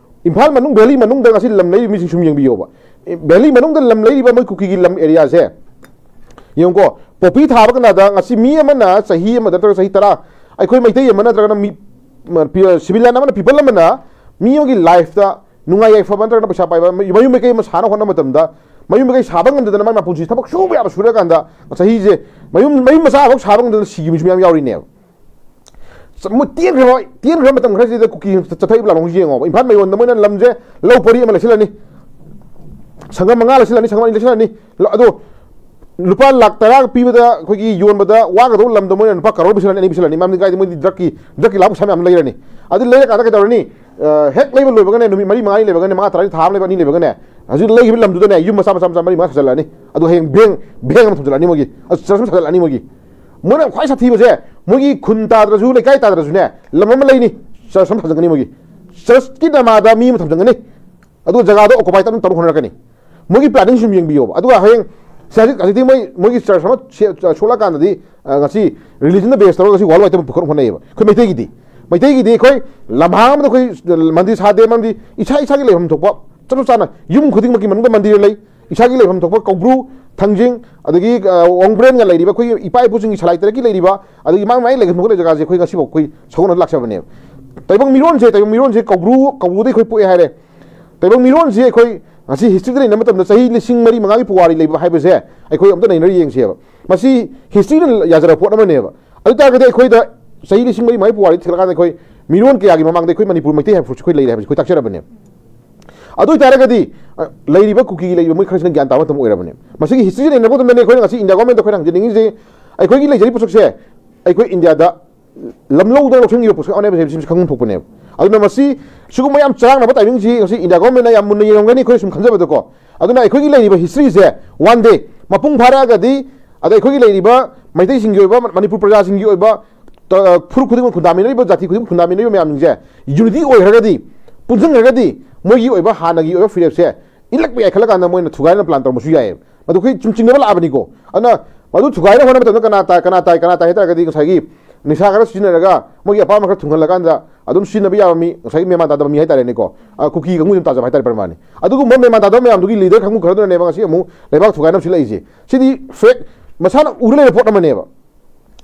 ꯏꯝꯐꯥꯜ ꯃꯅꯨꯡ, valley ꯃꯅꯨꯡꯗ ꯉꯁꯤ ꯂꯝ ꯂꯩꯔꯤꯕ ꯃꯤꯁꯤꯡ ꯁꯨꯝ ꯌꯦꯡꯕꯤꯌꯣꯕ꯫ Valley ꯃꯅꯨꯡꯗ ꯂꯝ ꯂꯩꯔꯤꯕ ꯃꯣꯏ ꯀꯨꯀꯤꯒꯤ ꯂꯝ areaꯁꯦ ꯌꯦꯡꯉꯨꯀꯣ꯫ ꯄꯣꯄꯤ ꯊꯥꯕ ꯀꯅꯥꯗ ꯉꯁꯤ ꯃꯤ ꯑꯃꯅ ꯆꯍꯤ ꯑꯃꯗ ꯅꯠꯇ꯭ꯔꯒ ꯆꯍꯤ ꯇꯔꯥ, ꯑꯩꯈꯣꯏ ꯃꯩꯇꯩ ꯑꯃ ꯅꯠꯇ꯭ꯔꯒꯅ ꯃꯤ, ꯃ-, ꯄꯤ-, civilian ꯑꯃꯅ, people ꯑꯃꯅ ꯃꯤ ꯑꯃꯒꯤ lifeꯇ ꯅꯨꯡꯉꯥꯏ ꯌꯥꯏꯐꯕ ꯅꯠꯇ꯭ꯔꯒꯅ ꯄꯩꯁꯥ ꯄꯥꯏꯕ ꯃ-, ꯃꯌꯨꯝ ꯃꯀꯩ ꯑꯃ ꯁꯥꯅꯕ ꯍꯣꯠꯅꯕ ꯃꯇꯝꯗ, ꯃꯌꯨꯝ ꯃꯀꯩ ꯁꯥꯕ ꯉꯝꯗꯗꯅ ꯃꯥꯏ ꯃꯄꯨꯟꯁꯤ ꯊꯕꯛ ꯁꯨꯕ ꯌꯥꯕ ꯁꯨꯔꯀꯥꯟꯗ ꯆꯍꯤꯁꯦ ꯃꯌꯨꯝ, ꯃꯌꯨꯝ ꯃꯆꯥ ꯐꯥꯎ ꯁꯥꯕ ꯉꯝꯗꯗꯅ ꯁꯤꯈꯤꯕ ꯃꯤꯁꯨ ꯃꯌꯥꯝ ꯌꯥꯎꯔꯤꯅꯦꯕ꯫ ꯆ-, ꯃꯣꯏ ꯇꯦꯟꯈ꯭ꯔꯕ, ꯇꯦꯟꯈ꯭ꯔꯕ ꯃꯇꯝ ꯈꯔꯁꯤꯗ ꯀꯨꯀꯤ ꯆꯠꯊꯔꯤꯕ ꯂꯥꯟꯐꯝꯁꯤ ꯌꯦꯡꯉꯣꯕ꯫ ꯏꯝꯐꯥꯜ ꯃꯌꯣꯟꯗ ꯃꯣꯏꯅ ꯂꯝꯁꯦ ꯂꯧ ꯄꯔꯤ ꯑꯃ ꯂꯩꯁꯤꯜꯂꯅꯤ, ꯁꯪꯒꯝ ꯃꯉꯥ ꯂꯩꯁꯤꯜꯂꯅꯤ, ꯁꯪꯒꯝ ꯑꯅꯤ ꯂꯩꯁꯤꯜꯂꯅꯤ꯫ ꯂ-, ꯑꯗꯣ ꯂꯨꯄꯥ ꯂꯥꯈ ꯇꯔꯥ ꯄꯤꯕꯗ ꯑꯩꯈꯣꯏꯒꯤ ꯌꯣꯟꯕꯗ ꯋꯥꯒꯗꯧꯕ ꯂꯝꯗꯣ ꯃꯣꯏꯅ ꯂꯨꯄꯥ ꯀꯔꯣꯔ ꯄꯤꯁꯤꯜꯂꯅꯤ, ꯑꯅꯤ ꯄꯤꯁꯤꯜꯂꯅꯤ꯫ ꯃꯔꯝꯗꯤ ꯀꯥꯏꯗꯤ ꯃꯣꯏꯗꯤ drugꯀꯤ, drugꯀꯤ ꯂꯥꯛꯄ ꯄꯩꯁꯥ ꯃꯌꯥꯝ ꯂꯩꯔꯅꯤ꯫ ꯑꯗꯨ ꯂꯩꯔꯀꯥꯟꯗ ꯀꯩꯗꯧꯔꯅꯤ? ꯑ, ꯍꯦꯛ ꯂꯩꯕ ꯂꯣꯏꯕꯒꯅꯦ, ꯅꯨꯃꯤꯠ ꯃꯔꯤ ꯃꯉꯥꯅꯤ ꯂꯩꯕꯒꯅꯦ, ꯃꯉꯥ ꯇꯔꯥꯅꯤ, ꯊꯥ ꯑꯃ ꯂꯩꯕ, ꯑꯅꯤ ꯂꯩꯕꯒꯅꯦ, ꯍꯧꯖꯤꯛ ꯂꯩꯈꯤꯕ ꯂꯝꯗꯨꯗꯅꯦ ꯌꯨꯝ ꯃꯆꯥ ꯃꯆꯥ ꯃꯆꯥ ꯃꯔꯤ ꯃꯉꯥ ꯁꯥꯖꯤꯜꯂꯛꯑꯅꯤ꯫ ꯑꯗꯨꯒ ꯍꯌꯦꯡ ꯚꯦꯡ, ꯚꯦꯡ ꯑꯃ ꯊꯝꯖꯤꯜꯂꯛꯑꯅꯤ ꯃꯣꯏꯒꯤ꯫ ꯑꯗꯨ ꯆꯔꯆ ꯑꯃ ꯁꯥꯖꯤꯜꯂꯛꯑꯅꯤ ꯃꯣꯏꯒꯤ꯫ ꯃꯣꯏꯅ ꯈ꯭ꯋꯥꯏ ꯁꯥꯊꯤꯕꯁꯦ, ꯃꯣꯏꯒꯤ ꯈꯨꯟ ꯇꯥꯗ꯭ꯔꯁꯨ, ꯂꯩꯀꯥꯏ ꯇꯥꯗ꯭ꯔꯁꯨꯅꯦ, ꯂꯝ ꯑꯃ ꯂꯩꯅꯤ, ꯆꯔꯆ ꯑꯃ ꯊꯝꯖꯤꯟꯒꯅꯤ ꯃꯣꯏꯒꯤ꯫ ꯆꯔꯆꯀꯤ ꯅꯃꯥꯗ ꯃꯤ ꯑꯃ ꯊꯝꯖꯤꯟꯒꯅꯤ꯫ ꯑꯗꯨꯒ ꯖꯒꯥꯗꯣ ꯑꯣꯀꯨꯄꯥꯏ ꯇꯧꯅꯕ ꯍꯣꯠꯅꯔꯛꯀꯅꯤ꯫ ꯃꯣꯏꯒꯤ planning ꯁꯨꯝ ꯌꯦꯡꯕꯤꯌꯣꯕ꯫ ꯑꯗꯨꯒ ꯍꯌꯦꯡ ꯁꯤ ꯍꯧꯖꯤꯛ, ꯍꯧꯖꯤꯛꯇꯤ ꯃꯣꯏ, ꯃꯣꯏꯒꯤ ꯆꯔꯆ ꯑꯃ ꯁꯦ-, ꯁꯣꯛꯂꯛꯀꯥꯟꯗꯗꯤ, ꯑ, ꯉꯁꯤ religion ꯗ base ꯇꯧꯔꯒ ꯉꯁꯤ world wide ꯇꯧꯕ ꯄꯨꯈꯠꯅꯕ ꯍꯣꯠꯅꯩꯌꯦꯕ꯫ ꯑꯩꯈꯣꯏ ꯃꯩꯇꯩꯒꯤꯗꯤ, ꯃꯩꯇꯩꯒꯤꯗꯤ ꯑꯩꯈꯣꯏ ꯂꯝꯍꯥꯡ ꯑꯃꯗ ꯑꯩꯈꯣꯏ ꯃꯟꯗꯤꯔ ꯁꯥꯗꯦ, ꯃꯔꯝꯗꯤ ꯏꯁꯥ ꯏꯁꯥꯒꯤ ꯂꯩꯐꯝ ꯊꯣꯛꯄ ꯆꯞ ꯆꯥꯅ ꯌꯨꯝ ꯈꯨꯗꯤꯡꯃꯛꯀꯤ ꯃꯅꯨꯡꯗ ꯃꯟꯗꯤꯔ ꯂꯩ꯫ ꯏꯁꯥꯒꯤ ꯂꯩꯐꯝ ꯊꯣꯛꯄ ꯀꯧꯕ꯭ꯔꯨ, ꯊꯥꯡꯖꯤꯡ, ꯑꯗꯒꯤ, ꯑ, ꯋꯥꯡꯕ꯭ꯔꯦꯟꯒ ꯂꯩꯔꯤꯕ ꯑꯩꯈꯣꯏꯒꯤ ꯏꯄꯥ ꯏꯄꯨꯁꯤꯡꯒꯤ ꯁꯂꯥꯏ ꯇꯔꯦꯠꯀꯤ ꯂꯩꯔꯤꯕ, ꯑꯗꯒꯤ ꯃꯥꯒꯤ ꯃꯥꯒꯤ ꯂꯩꯐꯝ ꯊꯣꯛꯄ ꯖꯒꯥꯁꯦ ꯑꯩꯈꯣꯏ ꯉꯁꯤꯐꯥꯎ ꯑꯩꯈꯣꯏ ꯁꯧꯒꯠꯅ ꯂꯥꯛꯆꯕꯅꯦꯕ꯫ ꯇꯥꯏꯕꯪ ꯃꯤꯔꯣꯟꯁꯦ, ꯇꯥꯏꯕꯪ ꯃꯤꯔꯣꯟꯁꯦ ꯀꯧꯕ꯭ꯔꯨ, ꯀꯧꯕ꯭ꯔꯨꯗꯒꯤ ꯑꯩꯈꯣꯏ ꯄꯣꯛꯑꯦ ꯍꯥꯏꯔꯦ꯫ ꯇꯥꯏꯕꯪ ꯃꯤꯔꯣꯟꯁꯤ ꯑꯩꯈꯣꯏ ꯉꯁꯤ history ꯗ ꯅꯩꯅꯕ ꯃꯇꯝꯗ ꯆꯍꯤ ꯂꯤꯁꯤꯡ ꯃꯔꯤ ꯃꯉꯥꯒꯤ ꯄꯨꯋꯥꯔꯤ ꯂꯩꯕ ꯍꯥꯏꯕꯁꯦ ꯑꯩꯈꯣꯏ ꯑꯝꯇ ꯅꯩꯅꯔ ꯌꯦꯡꯁꯦꯕ꯫ ꯃꯁꯤ history ꯅ ꯌꯥꯖꯔꯕ ꯄꯣꯠ ꯑꯃꯅꯦꯕ꯫ ꯑꯗꯨ ꯇꯥꯔꯒꯗꯤ ꯑꯩꯈꯣꯏꯗ ꯆꯍꯤ ꯂꯤꯁꯤꯡ ꯃꯔꯤ ꯃꯉꯥꯒꯤ ꯄꯨꯋꯥꯔꯤ ꯊꯤꯒꯠꯂꯀꯥꯟꯗ ꯑꯩꯈꯣꯏ ꯃꯤꯔꯣꯟ ꯀꯌꯥꯒꯤ ꯃꯃꯥꯡꯗ ꯑꯩꯈꯣꯏ ꯃꯅꯤꯄꯨꯔ ꯃꯩꯇꯩ ꯍꯥꯏꯕ ꯐꯨꯔꯨꯞꯁꯦ ꯑꯩꯈꯣꯏ ꯂꯩꯔꯦ ꯍꯥꯏꯕꯁꯤ ꯑꯩꯈꯣꯏ ꯇꯥꯛꯆꯔꯕꯅꯦꯕ꯫ ꯑꯗꯨ ꯑꯣꯏꯇꯥꯔꯒꯗꯤ, ꯑ, ꯂꯩꯔꯤꯕ ꯀꯨꯀꯤꯒꯤ ꯂꯩꯔꯤꯕ ꯃꯣꯏ ꯈꯔꯁꯤꯅ ꯒ꯭ꯌꯥꯟ ꯇꯥꯕ ꯃꯇꯝ ꯑꯣꯏꯔꯕꯅꯦꯕ꯫ ꯃꯁꯤꯒꯤ history ꯅꯩꯅꯕ ꯃꯇꯝꯗꯅꯦ ꯑꯩꯈꯣꯏꯅ ꯉꯁꯤ ꯏꯟꯗꯤꯌꯥ ꯒꯣꯔꯃꯦꯟꯗ ꯑꯩꯈꯣꯏꯅ ꯍꯪꯖꯅꯤꯡꯉꯤꯁꯦ, ꯑꯩꯈꯣꯏꯒꯤ ꯂꯩꯖꯔꯤꯕ ꯄꯣꯠꯁꯛꯁꯦ ꯑꯩꯈꯣꯏ ꯏꯟꯗꯤꯌꯥꯗ ꯂꯝꯂꯧꯗ ꯂꯧꯁꯤꯟꯈꯤꯕ ꯄꯣꯠꯁꯛ ꯑꯃꯅꯦꯕ ꯁꯤꯁꯦ ꯈꯪꯐꯝ ꯊꯣꯛꯄꯅꯦꯕ꯫ ꯑꯗꯨꯅ ꯃꯁꯤ ꯁꯤꯒꯨꯝꯕ ꯌꯥꯝ ꯆꯔꯥꯡꯅꯕ timing ꯁꯤ ꯉꯁꯤ ꯏꯟꯗꯤꯌꯥ ꯒꯣꯔꯃꯦꯟꯅ ꯌꯥꯝ ꯃꯨꯟꯅ ꯌꯦꯡꯉꯝꯒꯅꯤ ꯑꯩꯈꯣꯏ ꯁꯨꯝ ꯈꯟꯖꯕꯗꯀꯣ꯫ ꯑꯗꯨꯅ ꯑꯩꯈꯣꯏꯒꯤ ꯂꯩꯔꯤꯕ history ꯁꯦ one day ꯃꯄꯨꯡ ꯐꯥꯔꯛꯑꯒꯗꯤ, ꯑꯗ ꯑꯩꯈꯣꯏꯒꯤ ꯂꯩꯔꯤꯕ ꯃꯩꯇꯩꯁꯤꯡꯒꯤ ꯑꯣꯏꯕ, ꯃꯅꯤꯄꯨꯔ ꯄ꯭ꯔꯖꯥꯁꯤꯡꯒꯤ ꯑꯣꯏꯕ, ꯇ-, ꯐꯨꯔꯨꯞ ꯈꯨꯗꯤꯡꯃꯛ ꯈꯨꯟꯗꯥꯃꯤꯟꯅꯔꯤꯕ, ꯖꯥꯇꯤ ꯈꯨꯗꯤꯡꯃꯛ ꯈꯨꯟꯗꯥꯃꯤꯟꯅꯔꯤꯕ ꯃꯌꯥꯝꯁꯤꯡꯁꯦ unity ꯑꯣꯏꯈ꯭ꯔꯒꯗꯤ, ꯄꯨꯟꯁꯤꯟꯈ꯭ꯔꯒꯗꯤ ꯃꯣꯏꯒꯤ ꯑꯣꯏꯕ ꯍꯥꯟꯅꯒꯤ ꯑꯣꯏꯕ ꯐꯤꯔꯦꯞꯁꯦ ꯏꯜꯂꯛꯄ ꯌꯥꯏ ꯈꯜꯂꯀꯥꯟꯗ ꯃꯣꯏꯅ ꯊꯨꯒꯥꯏꯅ plan ꯇꯧꯔꯝꯕꯁꯨ ꯌꯥꯏꯑꯕ꯫ ꯃꯗꯨ ꯑꯩꯈꯣꯏ ꯁꯨꯝ ꯆꯤꯡꯅꯕ ꯂꯥꯛꯑꯕꯅꯤꯀꯣ꯫ ꯑꯗꯨꯅ ꯃꯗꯨ ꯊꯨꯒꯥꯏꯅ ꯍꯣꯠꯅꯕ ꯃꯇꯝꯗ ꯀꯅꯥ ꯇꯥꯏ, ꯀꯅꯥ ꯇꯥꯏ, ꯀꯅꯥ ꯇꯥꯏ ꯍꯥꯏ ꯇꯥꯔꯒꯗꯤ ꯉꯁꯥꯏꯒꯤ ꯅꯤꯁꯥ ꯈꯔ ꯁꯤꯖꯤꯟꯅꯔꯒ ꯃꯣꯏꯒꯤ ꯑꯄꯥꯝꯕ ꯈꯔ ꯊꯨꯡꯍꯜꯂꯀꯥꯟꯗ ꯑꯗꯨꯝ ꯁꯤꯖꯤꯟꯅꯕ ꯌꯥꯕ ꯃꯤ, ꯉꯁꯥꯏꯒꯤ ꯃꯦꯃꯥꯟ ꯇꯥꯗꯕ ꯃꯤ ꯍꯥꯏꯇꯥꯔꯦꯅꯦꯀꯣ꯫ ꯑ, ꯀꯨꯀꯤ ꯀꯥꯡꯕꯨꯁꯤꯅ ꯇꯥꯖꯕ ꯍꯥꯏꯇꯥꯔꯦ ꯄ꯭ꯔꯃꯥꯟꯅꯤ꯫ ꯑꯗꯨꯒꯨꯝꯕ ꯃꯦꯃꯥꯟ ꯇꯥꯗꯕ ꯃꯌꯥꯝꯗꯨꯒꯤ leader ꯀꯥꯡꯕꯨ ꯈꯔꯗꯨꯅꯅꯦꯕ ꯉꯁꯤ ꯑꯃꯨꯛ ꯂꯩꯕꯥꯛ ꯊꯨꯒꯥꯏꯅꯕ ꯁꯤꯜꯂꯛꯏꯁꯦ꯫ ꯁꯤꯗꯤ fact, ꯃꯁꯥꯅ ꯎꯔ ꯂꯩꯕ ꯄꯣꯠ ꯑꯃꯅꯦꯕ꯫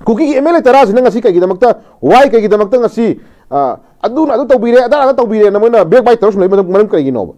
ꯀꯨꯀꯤꯒꯤ M L A ꯇꯔꯥꯁꯤꯅ ꯉꯁꯤ ꯀꯩꯒꯤꯗꯃꯛꯇ, why ꯀꯩꯒꯤꯗꯃꯛꯇ ꯉꯁꯤ, ꯑ, ꯑꯗꯨꯅ ꯑꯗꯨ ꯇꯧꯕꯤꯔꯦ, ꯑꯗꯥꯅ ꯑꯗꯨ ꯇꯧꯕꯤꯔꯦꯅ ꯃꯣꯏꯅ backbite ꯇꯧꯔ ꯁꯨꯝ ꯂꯩ ꯃꯔꯝ, ꯃꯔꯝ ꯀꯔꯤꯒꯤꯅꯣꯕ?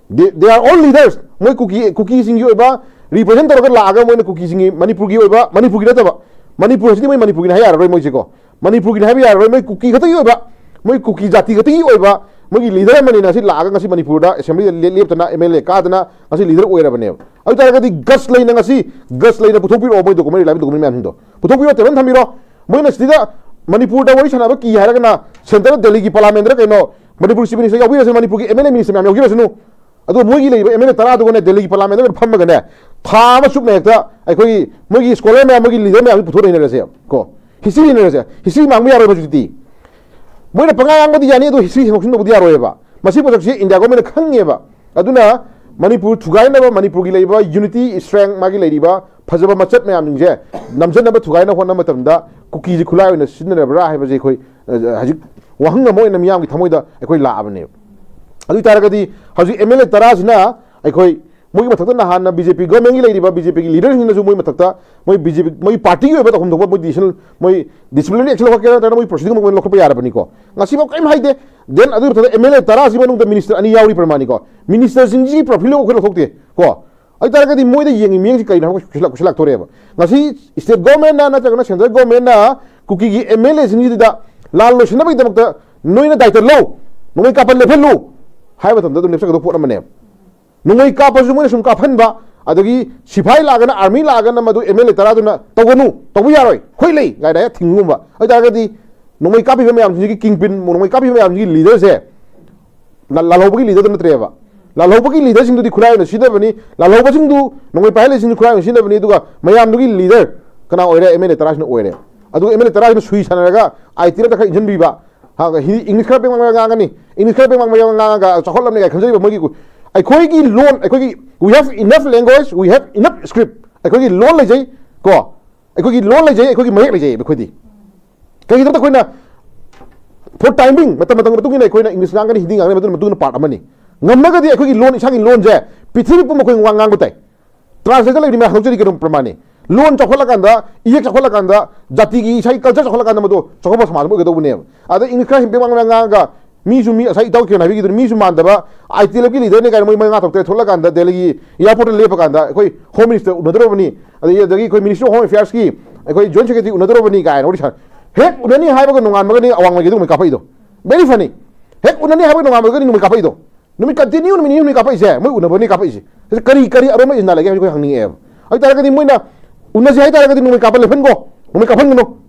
They, they are all leaders. ꯃꯣꯏ ꯀꯨꯀꯤ, ꯀꯨꯀꯤꯁꯤꯡꯒꯤ ꯑꯣꯏꯕ represent ꯇꯧꯔꯒ ꯂꯥꯛꯑꯒ ꯃꯣꯏꯅ ꯀꯨꯀꯤꯁꯤꯡꯒꯤ, ꯃꯅꯤꯄꯨꯔꯒꯤ ꯑꯣꯏꯕ, ꯃꯅꯤꯄꯨꯔꯒꯤ ꯅꯠꯇꯕ, ꯃꯅꯤꯄꯨꯔ ꯍꯥꯏꯁꯤꯗꯤ ꯃꯣꯏ ꯃꯅꯤꯄꯨꯔꯒꯤꯅꯤ ꯍꯥꯏ ꯌꯥꯔꯔꯣꯏ ꯃꯣꯏꯁꯦꯀꯣ꯫ ꯃꯅꯤꯄꯨꯔꯒꯤꯅꯤ ꯍꯥꯏꯕ ꯌꯥꯔꯔꯣꯏ꯫ ꯃꯣꯏ ꯀꯨꯀꯤ ꯈꯛꯇꯒꯤ ꯑꯣꯏꯕ, ꯃꯣꯏ ꯀꯨꯀꯤ ꯖꯥꯇꯤ ꯈꯛꯇꯒꯤ ꯑꯣꯏꯕ ꯃꯣꯏꯒꯤ leader ꯑꯃꯅꯤꯅ ꯉꯁꯤ ꯂꯥꯛꯑꯒ ꯉꯁꯤ ꯃꯅꯤꯄꯨꯔꯗ assembly ꯗ ꯂꯦꯞ-, ꯂꯦꯞꯇꯅ M L A ꯀꯥꯗꯅ ꯉꯁꯤ leader ꯑꯣꯏꯔꯕꯅꯦꯕ꯫ ꯑꯗꯨ ꯇꯥꯔꯒꯗꯤ guts ꯂꯩꯅ ꯉꯁꯤ, guts ꯂꯩꯅ ꯄꯨꯊꯣꯛꯄꯤꯔꯛꯑꯣ ꯃꯣꯏ document, reliable document ꯃꯌꯥꯝꯁꯤꯡꯗꯣ ꯄꯨꯊꯣꯛꯄꯤꯔꯣ, table ꯊꯝꯕꯤꯔꯣ꯫ ꯃꯣꯏꯅ ꯁꯤꯗ ꯃꯅꯤꯄꯨꯔꯗ ꯋꯥꯔꯤ ꯁꯥꯟꯅꯕ ꯀꯤ ꯍꯥꯏꯔꯒꯅ centre ꯗ ꯗꯦꯜꯂꯤꯒꯤ parliament ꯗ ꯀꯩꯅꯣ ꯃꯅꯤꯄꯨꯔ chief minister ꯌꯥꯎꯕꯤꯔꯁꯅꯨ, ꯃꯅꯤꯄꯨꯔꯒꯤ M L A minister ꯃꯌꯥꯝ ꯌꯥꯎꯕꯤꯔꯁꯅꯨ꯫ ꯑꯗꯣ ꯃꯣꯏꯒꯤ ꯂꯩꯔꯤꯕ ꯑꯦꯝ ꯑꯦꯜ ꯑꯦ ꯇꯔꯥꯗꯨꯒꯅꯦ ꯗꯦꯜꯂꯤꯒꯤ ꯄꯥꯔꯂꯥꯃꯦꯟꯗ ꯐꯝꯃꯒꯅꯦ ꯊꯥ ꯑꯃ ꯆꯨꯞꯅ ꯍꯦꯛꯇ ꯑꯩꯈꯣꯏꯒꯤ ꯃꯣꯏꯒꯤ ꯁ꯭ꯀꯣꯂꯔ ꯃꯌꯥꯝ, ꯃꯣꯏꯒꯤ ꯂꯤꯗꯔ ꯃꯌꯥꯝꯁꯤ ꯄꯨꯊꯣꯔꯛꯏꯅꯔꯁꯦ ꯀꯣ꯫ ꯍꯤꯁꯇ꯭ꯔꯤ ꯏꯅꯔꯁꯦ, ꯍꯤꯁꯇ꯭ꯔꯤ ꯃꯥꯡꯕ ꯌꯥꯔꯣꯏꯕ ꯍꯧꯖꯤꯛꯇꯤ꯫ ꯃꯣꯏꯅ ꯄꯉꯥꯡ ꯉꯥꯡꯕꯗꯤ ꯌꯥꯅꯤ, ꯑꯗꯣ ꯍꯤꯁꯇ꯭ꯔꯤ ꯁꯦꯡꯗꯣꯛ ꯁꯦꯡꯗꯣꯛꯄꯗꯤ ꯌꯥꯔꯣꯏꯕ꯫ ꯃꯁꯤ ꯄꯣꯠꯁꯛꯁꯤ ꯏꯟꯗꯤꯌꯥ ꯒꯣꯔꯃꯦꯟꯅ ꯈꯪꯉꯦꯕ꯫ ꯑꯗꯨꯅ ꯃꯅꯤꯄꯨꯔ ꯊꯨꯒꯥꯏꯅꯕ, ꯃꯅꯤꯄꯨꯔꯒꯤ ꯂꯩꯔꯤꯕ ꯌꯨꯅꯤꯇꯤ, ꯏꯁꯇ꯭ꯔꯦꯡ, ꯃꯥꯒꯤ ꯂꯩꯔꯤꯕ ꯐꯖꯕ ꯃꯆꯠ ꯃꯌꯥꯝꯁꯤꯡꯁꯦ ꯅꯝꯖꯟꯅꯕ, ꯊꯨꯒꯥꯏꯅꯕ ꯍꯣꯠꯅꯕ ꯃꯇꯝꯗ ꯀꯨꯀꯤꯁꯦ ꯈꯨꯠꯂꯥꯏ ꯑꯣꯏꯅ ꯁꯤꯖꯤꯟꯅꯔꯕ꯭ꯔꯥ ꯍꯥꯏꯕꯁꯦ ꯑꯩꯈꯣꯏ, ꯑ, ꯍꯧꯖꯤꯛ ꯋꯥꯍꯪ ꯑꯃ ꯑꯣꯏꯅ ꯃꯤꯌꯥꯝꯒꯤ ꯊꯃꯣꯏꯗ ꯑꯩꯈꯣꯏ ꯂꯥꯛꯑꯕꯅꯦꯕ꯫ ꯑꯗꯨ ꯑꯣꯏ ꯇꯥꯔꯒꯗꯤ ꯍꯧꯖꯤꯛ ꯑꯦꯝ ꯑꯦꯜ ꯑꯦ ꯇꯔꯥꯁꯤꯅ ꯑꯩꯈꯣꯏ ꯃꯣꯏꯒꯤ ꯃꯊꯛꯇ ꯅꯍꯥꯟꯅ ꯕꯤ ꯖꯦ ꯄꯤ ꯒꯣꯔꯃꯦꯟꯒꯤ ꯂꯩꯔꯤꯕ ꯕꯤ ꯖꯦ ꯄꯤꯒꯤ ꯂꯤꯗꯔꯁꯤꯡꯅꯁꯨ ꯃꯣꯏ ꯃꯊꯛꯇ ꯃꯣꯏ ꯕꯤ ꯖꯦ ꯄꯤ, ꯃꯣꯏ ꯄꯥꯔꯇꯤꯒꯤ ꯑꯣꯏꯕ ꯇꯧꯐꯝ ꯊꯣꯛꯄ ꯃꯣꯏ ꯗꯤꯁꯤꯁꯟ, ꯃꯣꯏ ꯗꯤꯁꯤꯄ꯭ꯂꯤꯅꯔꯤ ꯑꯦꯛꯁꯟ ꯂꯧꯈꯠꯀꯦꯔꯥ ꯅꯠꯇ꯭ꯔꯒꯅ ꯃꯣꯏ ꯄ꯭ꯔꯣꯁꯤꯗꯤꯡ ꯑꯃ ꯂꯧꯈꯠꯄ ꯌꯥꯔꯕꯅꯤꯀꯣ꯫ ꯉꯁꯤꯐꯥꯎ ꯀꯔꯤꯝ ꯍꯥꯏꯗꯦ꯫ ꯗꯦꯟ ꯑꯗꯨꯒꯤ ꯃꯊꯛꯇ ꯑꯦꯝ ꯑꯦꯜ ꯑꯦ ꯇꯔꯥꯁꯤ ꯃꯅꯨꯡꯗ ꯃꯤꯅꯤꯁꯇꯔ ꯑꯅꯤ ꯌꯥꯎꯔꯤ ꯄ꯭ꯔꯃꯥꯟꯅꯤꯀꯣ꯫ ꯃꯤꯅꯤꯁꯇꯔꯁꯤꯡꯁꯤꯒꯤ ꯄ꯭ꯔꯣꯐꯥꯏꯜ ꯑꯩꯈꯣꯏ ꯂꯧꯊꯣꯛꯇꯦ ꯀꯣ꯫ ꯑꯗꯨ ꯇꯥꯔꯒꯗꯤ ꯃꯣꯏꯗ ꯌꯦꯡꯉꯤ ꯃꯤꯠꯌꯦꯡꯁꯤ ꯀꯔꯤꯅꯣ ꯍꯥꯏꯕ ꯀꯨꯏꯁꯜꯂꯛ-, ꯀꯨꯏꯁꯜꯂꯛꯇꯣꯔꯦꯕ꯫ ꯉꯁꯤ ꯁ꯭ꯇꯦꯠ ꯒꯣꯔꯃꯦꯟꯅ ꯅꯠꯇ꯭ꯔꯒꯅ ꯁꯦꯟꯇ꯭ꯔꯦꯜ ꯒꯣꯔꯃꯦꯟꯅ ꯀꯨꯀꯤꯒꯤ ꯑꯦꯝ ꯑꯦꯜ ꯑꯦꯁꯤꯡꯁꯤꯗ ꯂꯥꯟ ꯂꯣꯏꯁꯤꯟꯅꯕꯒꯤꯗꯃꯛꯇ ꯅꯣꯏꯅ ꯗꯥꯏꯇ ꯂꯧ, ꯅꯣꯡꯃꯩ ꯀꯥꯞꯄ ꯂꯦꯞꯍꯜꯂꯨ ꯍꯥꯏꯕ ꯃꯇꯝꯗ ꯑꯗꯨꯝ ꯂꯦꯞꯆꯒꯗꯧꯕ ꯄꯣꯠ ꯑꯃꯅꯦꯕ꯫ ꯅꯣꯡꯃꯩ ꯀꯥꯞꯄꯁꯨ ꯃꯣꯏꯅ ꯁꯨꯝ ꯀꯥꯞꯍꯟꯕ, ꯑꯗꯒꯤ ꯁꯤꯐꯥꯏ ꯂꯥꯛꯑꯒꯅ, ꯑꯥꯔꯃꯤ ꯂꯥꯛꯑꯒꯅ ꯃꯗꯨ ꯑꯦꯝ ꯑꯦꯜ ꯑꯦ ꯇꯔꯥꯗꯨꯅ "ꯇꯧꯒꯅꯨ, ꯇꯧꯕ ꯌꯥꯔꯣꯏ, ꯑꯩꯈꯣꯏ ꯂꯩ" ꯀꯥꯏꯅ ꯍꯦꯛ ꯊꯤꯡꯒꯨꯝꯕ꯫ ꯑꯗꯨ ꯇꯥꯔꯒꯗꯤ ꯅꯣꯡꯃꯩ ꯀꯥꯞꯄꯤꯕ ꯃꯌꯥꯝꯁꯤꯒꯤ ꯀꯤꯡ ꯄꯤꯟ, ꯅꯣꯡꯃꯩ ꯀꯥꯞꯄꯤꯕ ꯃꯌꯥꯝꯁꯤꯒꯤ ꯂꯤꯗꯔꯁꯦ ꯂꯥ-, ꯂꯥꯜꯍꯧꯕꯒꯤ ꯂꯤꯗꯔꯗꯨ ꯅꯠꯇ꯭ꯔꯦꯕ꯫ ꯂꯥꯜꯍꯧꯕꯒꯤ ꯂꯤꯗꯔꯁꯤꯡꯗꯨꯗꯤ ꯈꯨꯠꯂꯥꯏ ꯑꯣꯏꯅ ꯁꯤꯖꯤꯟꯅꯕꯅꯤ, ꯂꯥꯜꯍꯧꯕꯁꯤꯡꯗꯨ, ꯅꯣꯡꯃꯩ ꯄꯥꯏꯍꯜꯂꯤꯁꯤꯡꯗꯨ ꯈꯨꯠꯂꯥꯏ ꯑꯣꯏꯅ ꯁꯤꯖꯤꯟꯅꯕꯅꯤ, ꯑꯗꯨꯒ ꯃꯌꯥꯝꯗꯨꯒꯤ ꯂꯤꯗꯔ ꯀꯅꯥ ꯑꯣꯏꯔꯦ? ꯑꯦꯝ ꯑꯦꯜ ꯑꯦ ꯇꯔꯥꯁꯤꯅ ꯑꯣꯏꯔꯦ꯫ ꯑꯗꯨꯒ ꯑꯦꯝ ꯑꯦꯜ ꯑꯦ ꯇꯔꯥꯁꯤꯅ ꯁꯨꯏ ꯁꯥꯟꯅꯔꯒ ꯑꯥꯏ ꯇꯤ ꯑꯦꯐꯇ ꯈꯔ ꯏꯟꯁꯤꯟꯕꯤꯕ, ꯍꯥ, ꯍꯤꯟꯗꯤ, ꯏꯪꯂꯤꯁ ꯈꯔ ꯄꯦꯡ ꯄꯦꯡ ꯉꯥꯡꯉꯅꯤ, ꯏꯪꯂꯤꯁ ꯈꯔ ꯄꯦꯡ ꯄꯦꯡ ꯉꯥꯡꯉꯒ ꯆꯥꯎꯈꯠꯂꯝꯅꯤ ꯀꯥꯏꯅ ꯈꯟꯖꯔꯤꯕ ꯃꯣꯏꯒꯤ ꯀꯨ-, ꯑꯩꯈꯣꯏꯒꯤ ꯂꯣꯟ, ꯑꯩꯈꯣꯏꯒꯤ, "We have enough language, we have enough script", ꯑꯩꯈꯣꯏꯒꯤ ꯂꯣꯟ ꯂꯩꯖꯩ ꯀꯣ, ꯑꯩꯈꯣꯏꯒꯤ ꯂꯣꯟ ꯂꯩꯖꯩ, ꯑꯩꯈꯣꯏꯒꯤ ꯃꯌꯦꯛ ꯂꯩꯖꯩ ꯑꯩꯈꯣꯏꯗꯤ꯫ ꯀꯩꯒꯤꯅꯣꯗ ꯑꯩꯈꯣꯏꯅ for timing, ꯃꯇꯝ ꯃꯇꯝꯒꯤ ꯃꯇꯨꯡ ꯏꯟꯅ ꯑꯩꯈꯣꯏꯅ ꯏꯪꯂꯤꯁ ꯉꯥꯡꯒꯅꯤ, ꯍꯤꯟꯗꯤ ꯉꯥꯡꯒꯅꯤ, ꯃꯗꯨꯅ, ꯃꯗꯨꯅ ꯄꯥꯔꯠ ꯑꯃꯅꯤ꯫ ꯉꯝꯃꯒꯗꯤ ꯑꯩꯈꯣꯏꯒꯤ ꯂꯣꯟ, ꯏꯁꯥꯒꯤ ꯂꯣꯟꯁꯦ ꯄ꯭ꯔꯤꯊꯤꯕꯤ ꯄꯨꯝꯕ ꯑꯩꯈꯣꯏ ꯋꯥ ꯉꯥꯡꯕ ꯇꯥꯏ꯫ ꯇ꯭ꯔꯥꯟꯁꯂꯦꯇꯔ ꯂꯩꯔꯤ ꯃꯌꯥꯝ ꯍꯧꯖꯔꯤ ꯀꯩꯅꯣ ꯄ꯭ꯔꯃꯥꯟꯅꯤ꯫ ꯂꯣꯟ ꯆꯥꯎꯈꯠꯂꯀꯥꯟꯗ, ꯏꯌꯦꯛ ꯆꯥꯎꯈꯠꯂꯀꯥꯟꯗ, ꯖꯥꯇꯤꯒꯤ ꯏꯁꯥꯒꯤ ꯀꯜꯆꯔ ꯆꯥꯎꯈꯠꯂꯀꯥꯟꯗ ꯃꯗꯨ ꯆꯥꯎꯈꯠꯄ ꯁꯃꯥꯖ ꯑꯃ ꯑꯣꯏꯒꯗꯧꯕꯅꯦꯕ꯫ ꯑꯗ ꯏꯪꯂꯤꯁ ꯈꯔ ꯍꯤꯟꯗꯤ ꯉꯥꯡꯉꯒ ꯃꯤꯁꯨ ꯃꯤ, ꯉꯁꯥꯏ ꯏꯇꯥꯎ ꯀꯤꯔꯟ ꯍꯥꯏꯕꯤꯈꯤꯗꯨꯅꯤ, ꯃꯤꯁꯨ ꯃꯥꯟꯗꯕ, ꯑꯥꯏ ꯇꯤ ꯑꯦꯜ ꯑꯦꯐꯀꯤ ꯂꯤꯗꯔꯅꯤ ꯀꯥꯏꯅ ꯃꯣꯏ ꯃꯉꯥ ꯇꯔꯨꯛ ꯇꯔꯦꯠ ꯊꯣꯛꯂꯀꯥꯟꯗ ꯗꯦꯜꯂꯤꯒꯤ ꯑꯦꯌꯥꯔꯄꯣꯔꯠꯇ ꯂꯦꯞꯄꯀꯥꯟꯗ ꯑꯩꯈꯣꯏ ꯍꯣꯝ ꯃꯤꯅꯤꯁꯇꯔ ꯎꯅꯗꯧꯔꯕꯅꯤ, ꯑꯗꯒꯤ, ꯑꯗꯒꯤ ꯑꯩꯈꯣꯏ ꯃꯤꯅꯤꯁꯇ꯭ꯔꯤ ꯑꯣꯐ ꯍꯣꯝ ꯑꯦꯐꯤꯌꯔꯁꯀꯤ ꯑꯩꯈꯣꯏ ꯖꯣꯏꯟ ꯁꯦꯀ꯭ꯔꯦꯇꯔꯤ ꯎꯅꯗꯧꯔꯕꯅꯤ ꯀꯥꯏꯅ ꯋꯥꯔꯤ ꯁꯥ-, ꯍꯦꯛ ꯎꯅꯅꯤ ꯍꯥꯏꯕꯒ ꯅꯣꯡꯉꯥꯟꯕꯒꯅꯤ ꯑꯋꯥꯡ ꯃꯥꯏꯀꯩꯗ ꯅꯣꯡꯃꯩ ꯀꯥꯞꯄꯛꯏꯗꯣ꯫ Very funny꯫ ꯍꯦꯛ ꯎꯅꯅꯤ ꯍꯥꯏꯕꯒ ꯅꯣꯡꯉꯥꯟꯕꯒꯅꯤ ꯅꯣꯡꯃꯩ ꯀꯥꯞꯄꯛꯏꯗꯣ꯫ ꯅꯨꯃꯤꯠ ꯀꯟꯇꯤꯅ꯭ꯌꯨ ꯅꯨꯃꯤꯠ ꯅꯤꯅꯤ ꯍꯨꯝꯅꯤ ꯀꯥꯞꯄꯛꯏꯁꯦ, ꯃꯣꯏ ꯎꯅꯕꯅꯤ ꯀꯥꯞꯄꯛꯏꯁꯦ꯫ ꯁꯤ ꯀꯔꯤ, ꯀꯔꯤ ꯑꯔꯣꯟꯕ ꯏꯖꯟꯗꯥ ꯂꯩꯒꯦ ꯍꯥꯏꯕꯁꯤ ꯑꯩꯈꯣꯏ ꯍꯪꯅꯤꯡꯉꯛꯑꯦꯕ꯫ ꯑꯗꯨ ꯇꯥꯔꯒꯗꯤ ꯃꯣꯏꯅ ꯎꯅꯁꯤ ꯍꯥꯏ ꯇꯥꯔꯒꯗꯤ ꯅꯣꯡꯃꯩ ꯀꯥꯞꯄ ꯂꯦꯞꯍꯟꯈꯣ, ꯅꯣꯡꯃꯩ ꯀꯥꯞꯍꯟꯒꯅꯨ꯫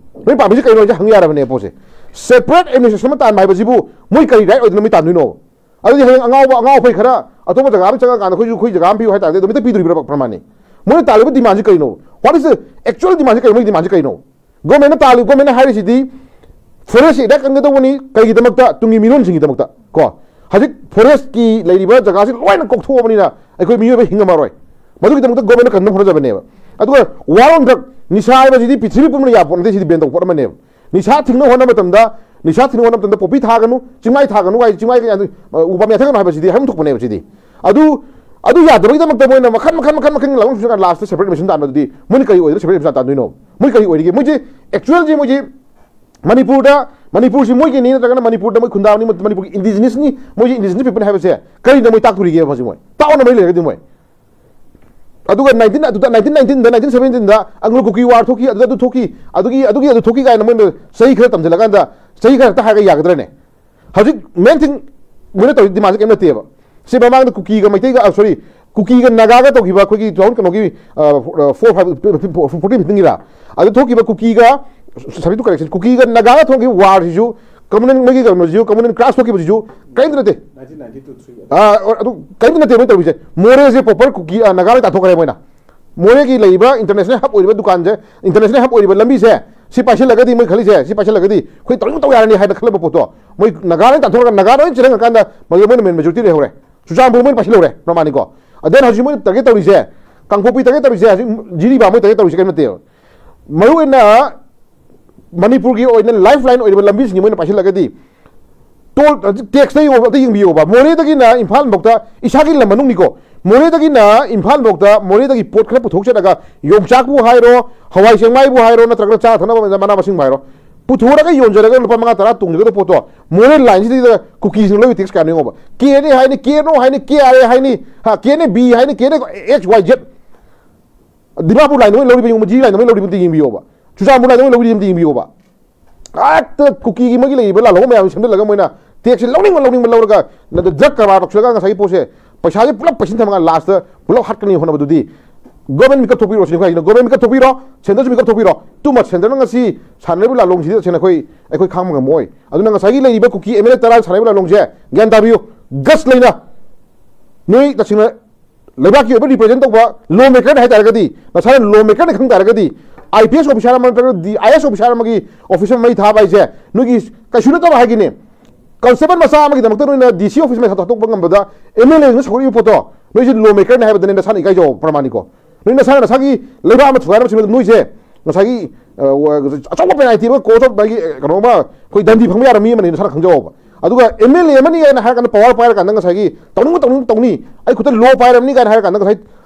ꯅꯣꯏ ꯄꯥꯝꯃꯤꯁꯤ ꯀꯩꯅꯣ ꯍꯥꯏꯁꯦ ꯍꯪ ꯌꯥꯔꯕꯅꯦ ꯄꯣꯠꯁꯦ꯫ ꯁꯦꯄꯔꯦꯠ ꯑꯦꯗꯃꯤꯅꯤꯁꯇ꯭ꯔꯦꯁꯟ ꯑꯃ ꯇꯥꯟꯕ ꯍꯥꯏꯕꯁꯤꯕꯨ ꯃꯣꯏ ꯀꯔꯤ ꯔꯥꯏꯠ ꯑꯣꯏꯗꯅ ꯃꯣꯏ ꯇꯥꯟꯗꯣꯏꯅꯣ? ꯑꯗꯨꯗꯤ ꯍꯌꯦꯡ ꯑꯉꯥꯎꯕ ꯑꯉꯥꯎ ꯑꯐꯩ ꯈꯔ ꯑꯇꯣꯞꯄ ꯖꯒꯥ ꯑꯃ ꯆꯪꯉꯀꯥꯟꯗ ꯑꯩꯈꯣꯏꯁꯨ ꯑꯩꯈꯣꯏ ꯖꯒꯥ ꯑꯃ ꯄꯤꯌꯨ ꯍꯥꯏ ꯇꯥꯔꯗꯤ ꯑꯗꯨꯝ ꯍꯦꯛꯇ ꯄꯤꯗꯣꯔꯤꯕ꯭ꯔꯥ ꯄ꯭ꯔꯃꯥꯟꯅꯤ? ꯃꯣꯏꯅ ꯇꯥꯜꯂꯤꯕ ꯗꯤꯃꯥꯟꯁꯤ ꯀꯩꯅꯣ? What is the actual demandꯁꯤ ꯀꯩꯅꯣ? ꯃꯣꯏꯒꯤ ꯗꯤꯃꯥꯟꯁꯤ ꯀꯩꯅꯣ? ꯒꯣꯔꯃꯦꯟꯅ ꯇꯥꯜꯂꯤ, ꯒꯣꯔꯃꯦꯟꯅ ꯍꯥꯏꯔꯤꯁꯤꯗꯤ ꯐꯣꯔꯦꯁ ꯑꯦꯔꯤꯌꯥ ꯀꯟꯒꯗꯧꯕꯅꯤ꯫ ꯀꯩꯒꯤꯗꯃꯛꯇ? ꯇꯨꯡꯒꯤ ꯃꯤꯔꯣꯟꯁꯤꯡꯒꯤꯗꯃꯛꯇ ꯀꯣ꯫ ꯍꯧꯖꯤꯛ ꯐꯣꯔꯦꯁꯀꯤ ꯂꯩꯔꯤꯕ ꯖꯒꯥꯁꯤ ꯂꯣꯏꯅ ꯀꯣꯛꯊꯣꯛꯑꯕꯅꯤꯅ ꯑꯩꯈꯣꯏ ꯃꯤꯑꯣꯏꯕ ꯍꯤꯡꯉꯝꯃꯔꯣꯏ꯫ ꯃꯗꯨꯒꯤꯗꯃꯛꯇ ꯒꯣꯔꯃꯦꯟꯅ ꯀꯟꯅꯕ ꯍꯣꯠꯅꯖꯕꯅꯦꯕ꯫ ꯑꯗꯨꯒ war on drug, ꯅꯤꯁꯥ ꯍꯥꯏꯕꯁꯤꯗꯤ ꯄ꯭ꯔꯤꯊꯤꯕꯤ ꯄꯨꯝꯕꯅ ꯌꯥꯕ ꯄꯣꯠ ꯅꯠꯇꯦ, ꯁꯤꯗꯤ ꯕꯦꯟ ꯇꯧꯕ ꯄꯣꯠ ꯑꯃꯅꯦꯕ꯫ ꯅꯤꯁꯥ ꯊꯤꯡꯅꯕ ꯍꯣꯠꯅꯕ ꯃꯇꯝꯗ, ꯅꯤꯁꯥ ꯊꯤꯡꯅꯕ ꯍꯣꯠꯅꯕ ꯃꯇꯝꯗ ꯄꯣꯄꯤ ꯊꯥꯒꯅꯨ, ꯆꯤꯡꯃꯥꯏ ꯊꯥꯒꯅꯨ ꯍꯥꯏ, ꯆꯤꯡꯃꯥꯏ ꯀꯌꯥ, ꯎ ꯄꯥꯝꯕꯤ ꯌꯥꯟꯊꯠꯀꯅꯨ ꯍꯥꯏꯕꯁꯤꯗꯤ ꯍꯥꯏꯐꯝ ꯊꯣꯛꯄꯅꯦꯕ ꯁꯤꯗꯤ꯫ ꯑꯗꯨ, ꯑꯗꯨ ꯌꯥꯗꯕꯒꯤꯗꯃꯛꯇ ꯃꯣꯏꯅ ꯃꯈꯜ, ꯃꯈꯜ, ꯃꯈꯜ, ꯃꯈꯜ ꯂꯥꯛꯂꯝ ꯁꯨꯡꯀꯥꯟ lastꯇ separate admission ꯇꯥꯟꯕꯗꯨꯗꯤ ꯃꯣꯏꯅ ꯀꯔꯤ ꯑꯣꯏꯗꯅ separate admission ꯇꯥꯟꯗꯣꯏꯅꯣ? ꯃꯣꯏ ꯀꯔꯤ ꯑꯣꯏꯔꯤꯒꯦ? ꯃꯣꯏꯁꯦ actualꯁꯦ ꯃꯣꯏꯁꯦ ꯃꯅꯤꯄꯨꯔꯗ, ꯃꯅꯤꯄꯨꯔꯁꯤ ꯃꯣꯏꯒꯤꯅꯤ ꯅꯠꯇ꯭ꯔꯒꯅ ꯃꯅꯤꯄꯨꯔꯗ ꯃꯣꯏ ꯈꯨꯟꯗꯥꯕꯅꯤ, ꯃꯅꯤꯄꯨꯔꯒꯤ indigenousꯅꯤ, ꯃꯣꯏꯁꯦ indigenous peopleꯅꯤ ꯍꯥꯏꯕꯁꯦ ꯀꯔꯤꯅ ꯃꯣꯏ ꯇꯥꯛꯇꯣꯔꯤꯒꯦ ꯍꯧꯖꯤꯛ ꯃꯣꯏ? ꯇꯥꯛꯑꯣꯅ ꯃꯣꯏ ꯂꯩꯔꯒꯗꯤ ꯃꯣꯏ꯫ ꯑꯗꯨꯒ nineteen, ꯑꯗꯨꯗ nineteen nineteenꯗ, nineteen seventeenꯗ Anglo Kuki war ꯊꯣꯛꯈꯤ, ꯑꯗꯨꯗ ꯑꯗꯨ ꯊꯣꯛꯈꯤ, ꯑꯗꯨꯒꯤ, ꯑꯗꯨꯒꯤ ꯑꯗꯨ ꯊꯣꯛꯈꯤ ꯀꯥꯏꯅ ꯃꯣꯏꯅ ꯆꯍꯤ ꯈꯔ ꯇꯝꯁꯤꯜꯂꯀꯥꯟꯗ ꯆꯍꯤ ꯈꯔ ꯍꯦꯛꯇ ꯍꯥꯏꯔꯒ ꯌꯥꯒꯗ꯭ꯔꯅꯦ? ꯍꯧꯖꯤꯛ main thing ꯃꯣꯏꯅ ꯇꯧꯔꯤ demandꯁꯦ ꯀꯩꯝ ꯅꯠꯇꯦꯕ꯫ ꯁꯤ ꯃꯃꯥꯡꯗ ꯀꯨꯀꯤꯒ ꯃꯩꯇꯩꯒ, ꯑ, sorry, ꯀꯨꯀꯤꯒ ꯅꯥꯒꯥꯒ ꯇꯧꯈꯤꯕ ꯑꯩꯈꯣꯏꯒꯤ two thousand ꯀꯩꯅꯣꯒꯤ, ꯑ, four, five, fourteen fifteenꯒꯤꯔ? ꯑꯗꯨ ꯊꯣꯛꯈꯤꯕ ꯀꯨꯀꯤꯒ, sorry, to correction, ꯀꯨꯀꯤꯒ ꯅꯥꯒꯥꯒ ꯊꯣꯛꯈꯤꯕ warꯁꯤꯁꯨ, communal ꯃꯣꯏꯒꯤ ꯀꯩꯅꯣꯁꯤꯁꯨ, communal clash ꯊꯣꯛꯈꯤꯕꯁꯤꯁꯨ ꯀꯔꯤꯝꯇ ꯅꯠꯇꯦ꯫ ꯑꯥ, ꯑꯗꯨ ꯀꯔꯤꯝꯇ ꯅꯠꯇꯦ ꯃꯣꯏꯅ ꯇꯧꯔꯤꯁꯦ꯫ ꯃꯣꯔꯦꯁꯦ proper ꯀꯨꯀꯤ, ꯑ, ꯅꯥꯒꯥ ꯂꯣꯏ ꯇꯥꯟꯊꯣꯛꯈ꯭ꯔꯦ ꯃꯣꯏꯅ꯫ ꯃꯣꯔꯦꯒꯤ ꯂꯩꯔꯤꯕ international hub ꯑꯣꯏꯔꯤꯕ ꯗꯨꯀꯥꯟꯁꯦ, international hub ꯑꯣꯏꯔꯤꯕ ꯂꯝꯕꯤꯁꯦ, ꯁꯤ ꯄꯥꯏꯁꯤꯜꯂꯒꯗꯤ ꯃꯣꯏ ꯈꯜꯂꯤꯁꯦ, ꯁꯤ ꯄꯥꯏꯁꯤꯜꯂꯒꯗꯤ ꯑꯩꯈꯣꯏ ꯇꯧꯅꯤꯡ ꯇꯧ ꯌꯥꯔꯅꯤ ꯍꯥꯏꯅ ꯈꯜꯂꯝꯕ ꯄꯣꯠꯇꯣ, ꯃꯣꯏ ꯅꯥꯒꯥ ꯂꯣꯏ ꯇꯥꯟꯊꯣꯛꯈ꯭ꯔꯒ ꯅꯥꯒꯥ ꯂꯣꯏ ꯆꯦꯜꯍꯟꯈ꯭ꯔꯀꯥꯟꯗ ꯃꯗꯨꯗ ꯃꯣꯏꯅ main majority ꯂꯩꯍꯧꯔꯦ꯫ ꯆꯨꯔꯆꯥꯟꯄꯨꯔ ꯃꯣꯏꯅ ꯄꯥꯏꯁꯤꯜꯍꯧꯔꯦ ꯄ꯭ꯔꯃꯥꯅꯤꯀꯣ꯫ ꯑꯗꯨꯅ ꯍꯧꯖꯤꯛ ꯃꯣꯏꯅ target ꯇꯧꯔꯤꯁꯦ, ꯀꯥꯡꯄꯣꯛꯄꯤ target ꯇꯧꯔꯤꯁꯦ, ꯍꯧꯖꯤꯛ ꯖꯤꯔꯤꯕꯥꯝ ꯃꯣꯏ target ꯇꯧꯔꯤꯁꯦ ꯀꯔꯤꯝ ꯅꯠꯇꯦꯕ꯫ ꯃꯔꯨꯑꯣꯏꯅ ꯃꯅꯤꯄꯨꯔꯒꯤ ꯑꯣꯏꯅ lifeline ꯑꯣꯏꯔꯤꯕ ꯂꯝꯕꯤꯁꯤꯡꯁꯤ ꯃꯣꯏꯅ ꯄꯥꯏꯁꯤꯜꯂꯒꯗꯤ, toll, ꯍꯧꯖꯤꯛ taxꯇ ꯌꯦꯡꯉꯣ, ꯑꯝꯇ ꯌꯦꯡꯕꯤꯌꯣꯕ, ꯃꯣꯔꯦꯗꯒꯤꯅ ꯏꯝꯐꯥꯜ ꯐꯥꯎꯗ, ꯏꯁꯥꯒꯤ ꯂꯝ ꯃꯅꯨꯡꯅꯤꯀꯣ, ꯃꯣꯔꯦꯗꯒꯤꯅ ꯏꯝꯐꯥꯜ ꯐꯥꯎꯗ, ꯃꯣꯔꯦꯗꯒꯤ ꯄꯣꯠ ꯈꯔ ꯄꯨꯊꯣꯛꯆꯔꯒ, ꯌꯣꯡꯆꯥꯛꯄꯨ ꯍꯥꯏꯔꯣ, ꯍꯋꯥꯏ ꯆꯦꯡꯋꯥꯏꯕꯨ ꯍꯥꯏꯔꯣ, ꯅꯠꯇ꯭ꯔꯒꯅ ꯆꯥ ꯊꯛꯅꯕ ꯃꯅꯥ ꯃꯁꯤꯡꯕꯨ ꯍꯥꯏꯔꯣ, ꯄꯨꯊꯣꯔꯒ ꯌꯣꯟꯖꯔꯒ ꯂꯨꯄꯥ ꯃꯉꯥ ꯇꯔꯥ ꯇꯣꯡꯖꯒꯗꯕ ꯄꯣꯠꯇꯣ, ꯃꯣꯔꯦ lineꯁꯤꯗ ꯀꯨꯀꯤꯁꯤꯡ ꯂꯧꯔꯤ tax ꯀꯌꯥꯅꯣ ꯌꯦꯡꯉꯣꯕ꯫ KNA ꯍꯥꯏꯅꯤ, KNO ꯍꯥꯏꯅꯤ, KRA ꯍꯥꯏꯅꯤ, ꯍꯥ, KNB ꯍꯥꯏꯅꯤ, KNA X Y Z꯫ Dimapur lineꯗ ꯃꯣꯏ ꯂꯧꯔꯤꯕ ꯌꯦꯡꯉꯨ, ꯖꯤ lineꯗ ꯃꯣꯏ ꯂꯧꯔꯤꯕ ꯑꯝꯇ ꯌꯦꯡꯕꯤꯌꯣꯕ꯫ ꯆꯨꯔꯆꯥꯟꯄꯨꯔ lineꯗ ꯃꯣꯏ ꯂꯧꯔꯤꯕ ꯑꯝꯇ ꯌꯦꯡꯕꯤꯌꯣꯕ꯫ ꯍꯦꯛꯇ ꯀꯨꯀꯤꯒꯤ ꯃꯣꯏꯒꯤ ꯂꯩꯔꯤꯕ ꯂꯥꯜꯍꯧꯕ ꯃꯌꯥꯝꯁꯤ ꯁꯦꯝꯖꯤꯜꯂꯒ ꯃꯣꯏꯅ taxꯁꯦ ꯂꯧꯅꯤꯡꯕ ꯂꯧꯅꯤꯡꯕ ꯂꯧꯔꯒ, ꯅ-, drug ꯀꯔꯕꯥꯔ ꯇꯧꯁꯤꯜꯂꯒ ꯉꯁꯥꯏꯒꯤ ꯄꯣꯠꯁꯦ, ꯄꯩꯁꯥꯁꯦ ꯄꯨꯂꯞ ꯄꯩꯁꯤꯟ ꯊꯝꯃꯒ lastꯇ ꯄꯨꯂꯞ ꯍꯥꯠꯀꯅꯤ ꯍꯣꯠꯅꯕꯗꯨꯗꯤ government ꯃꯤꯀꯞ ꯊꯣꯛꯄꯤꯔꯣ ꯁꯤꯅꯤ ꯑꯩꯈꯣꯏ ꯍꯥꯏꯁꯤꯅ꯫ Government ꯃꯤꯀꯞ ꯊꯣꯛꯄꯤꯔꯣ, centreꯁꯨ ꯃꯤꯀꯞ ꯊꯣꯛꯄꯤꯔꯣ꯫ Too much, centreꯅ ꯉꯁꯤ ꯁꯥꯟꯅꯔꯤꯕ ꯂꯥꯜꯂꯣꯡꯁꯤꯗꯤ ꯇꯁꯦꯡꯅ ꯑꯩꯈꯣꯏ, ꯑꯩꯈꯣꯏ ꯈꯥꯡꯕ ꯉꯝꯃꯣꯏ꯫ ꯑꯗꯨꯅ ꯉꯁꯥꯏꯒꯤ ꯂꯩꯔꯤꯕ ꯀꯨꯀꯤ MLA ꯇꯔꯥ ꯁꯥꯟꯅꯔꯤꯕ ꯂꯥꯜꯂꯣꯡꯁꯦ ꯒ꯭ꯌꯥꯟ ꯇꯥꯕꯤꯌꯨ꯫ ꯒꯠꯁ ꯂꯩꯅ ꯅꯣꯏ ꯇꯁꯦꯡꯅ ꯂꯩꯕꯥꯛꯀꯤ ꯑꯣꯏꯕ ꯔꯤꯄ꯭ꯔꯖꯦꯟ ꯇꯧꯕ ꯂꯣ ꯃꯦꯀꯔꯅꯤ ꯍꯥꯏ ꯇꯥꯔꯒꯗꯤ, ꯅꯁꯥꯅ ꯂꯣ ꯃꯦꯀꯔꯅꯤ ꯈꯪ ꯇꯥꯔꯒꯗꯤ, ꯑꯥꯏ ꯄꯤ ꯑꯦꯁ ꯑꯣꯐꯤꯁꯥꯔ ꯑꯃ ꯅꯠꯇ꯭ꯔꯒ ꯗꯤ ꯑꯥꯏ ꯑꯦꯁ ꯑꯣꯐꯤꯁꯥꯔ ꯑꯃꯒꯤ ꯑꯣꯐꯤꯁ ꯑꯃ ꯃꯩ ꯊꯥꯕ ꯍꯥꯏꯁꯦ ꯅꯣꯏꯒꯤ ꯀꯩꯁꯨ ꯅꯠꯇꯕ ꯍꯥꯏꯒꯤꯅꯦ꯫ ꯀꯟꯁꯇꯦꯕꯜ ꯃꯆꯥ ꯑꯃꯒꯤꯗꯃꯛꯇ ꯅꯣꯏꯅ ꯗꯤ ꯁꯤ ꯑꯣꯐꯤꯁ ꯃꯩ ꯊꯥꯗꯣꯛꯄ ꯉꯝꯕꯗ ꯑꯦꯝ ꯑꯦꯜ ꯑꯦꯅ ꯁꯧꯒꯠꯂꯤꯕ ꯄꯣꯠꯇꯣ ꯅꯣꯏꯁꯦ ꯂꯣ ꯃꯦꯀꯔꯅꯤ ꯍꯥꯏꯕꯗꯅꯦ ꯅꯁꯥꯅ ꯏꯀꯥꯏꯖꯧ ꯄ꯭ꯔꯃꯥꯅꯤꯀꯣ꯫ ꯅꯣꯏ ꯅꯁꯥꯅ ꯅꯁꯥꯒꯤ ꯂꯩꯕꯥꯛ ꯑꯃ ꯊꯨꯒꯥꯏꯅꯕ ꯁꯦꯝꯕꯗ ꯅꯣꯏꯁꯦ ꯉꯁꯥꯏꯒꯤ, ꯑ, ꯋ-, ꯑꯆꯧꯕ ꯄꯦꯅꯥꯜꯇꯤ ꯑꯃ ꯀꯣꯔꯠ ꯑꯣꯐ ꯃꯥꯒꯤ, ꯑ, ꯀꯩꯅꯣ ꯑꯃ ꯑꯩꯈꯣꯏ ꯗꯟꯗꯤ ꯐꯪꯕ ꯌꯥꯔꯝꯃꯤ ꯑꯃꯅꯤ ꯅꯁꯥꯅ ꯈꯪꯖꯧꯕ꯫ ꯑꯗꯨꯒ ꯑꯦꯝ ꯑꯦꯜ ꯑꯦ ꯑꯃꯅꯤ ꯀꯥꯏꯅ ꯍꯥꯏꯔ ꯀꯥꯟꯗ ꯄꯋꯥꯔ ꯄꯥꯏꯔ ꯀꯥꯟꯗ ꯉꯁꯥꯏꯒꯤ ꯇꯧꯅꯤꯡꯕ ꯇꯧꯅꯤꯡ ꯇꯧꯅꯤ, ꯑꯩ ꯈꯨꯠꯇ ꯂꯣ ꯄꯥꯏꯔꯕꯅꯤ ꯀꯥꯏꯅ ꯍꯥꯏꯔ ꯀꯥꯟꯗ ꯉꯁꯥꯏ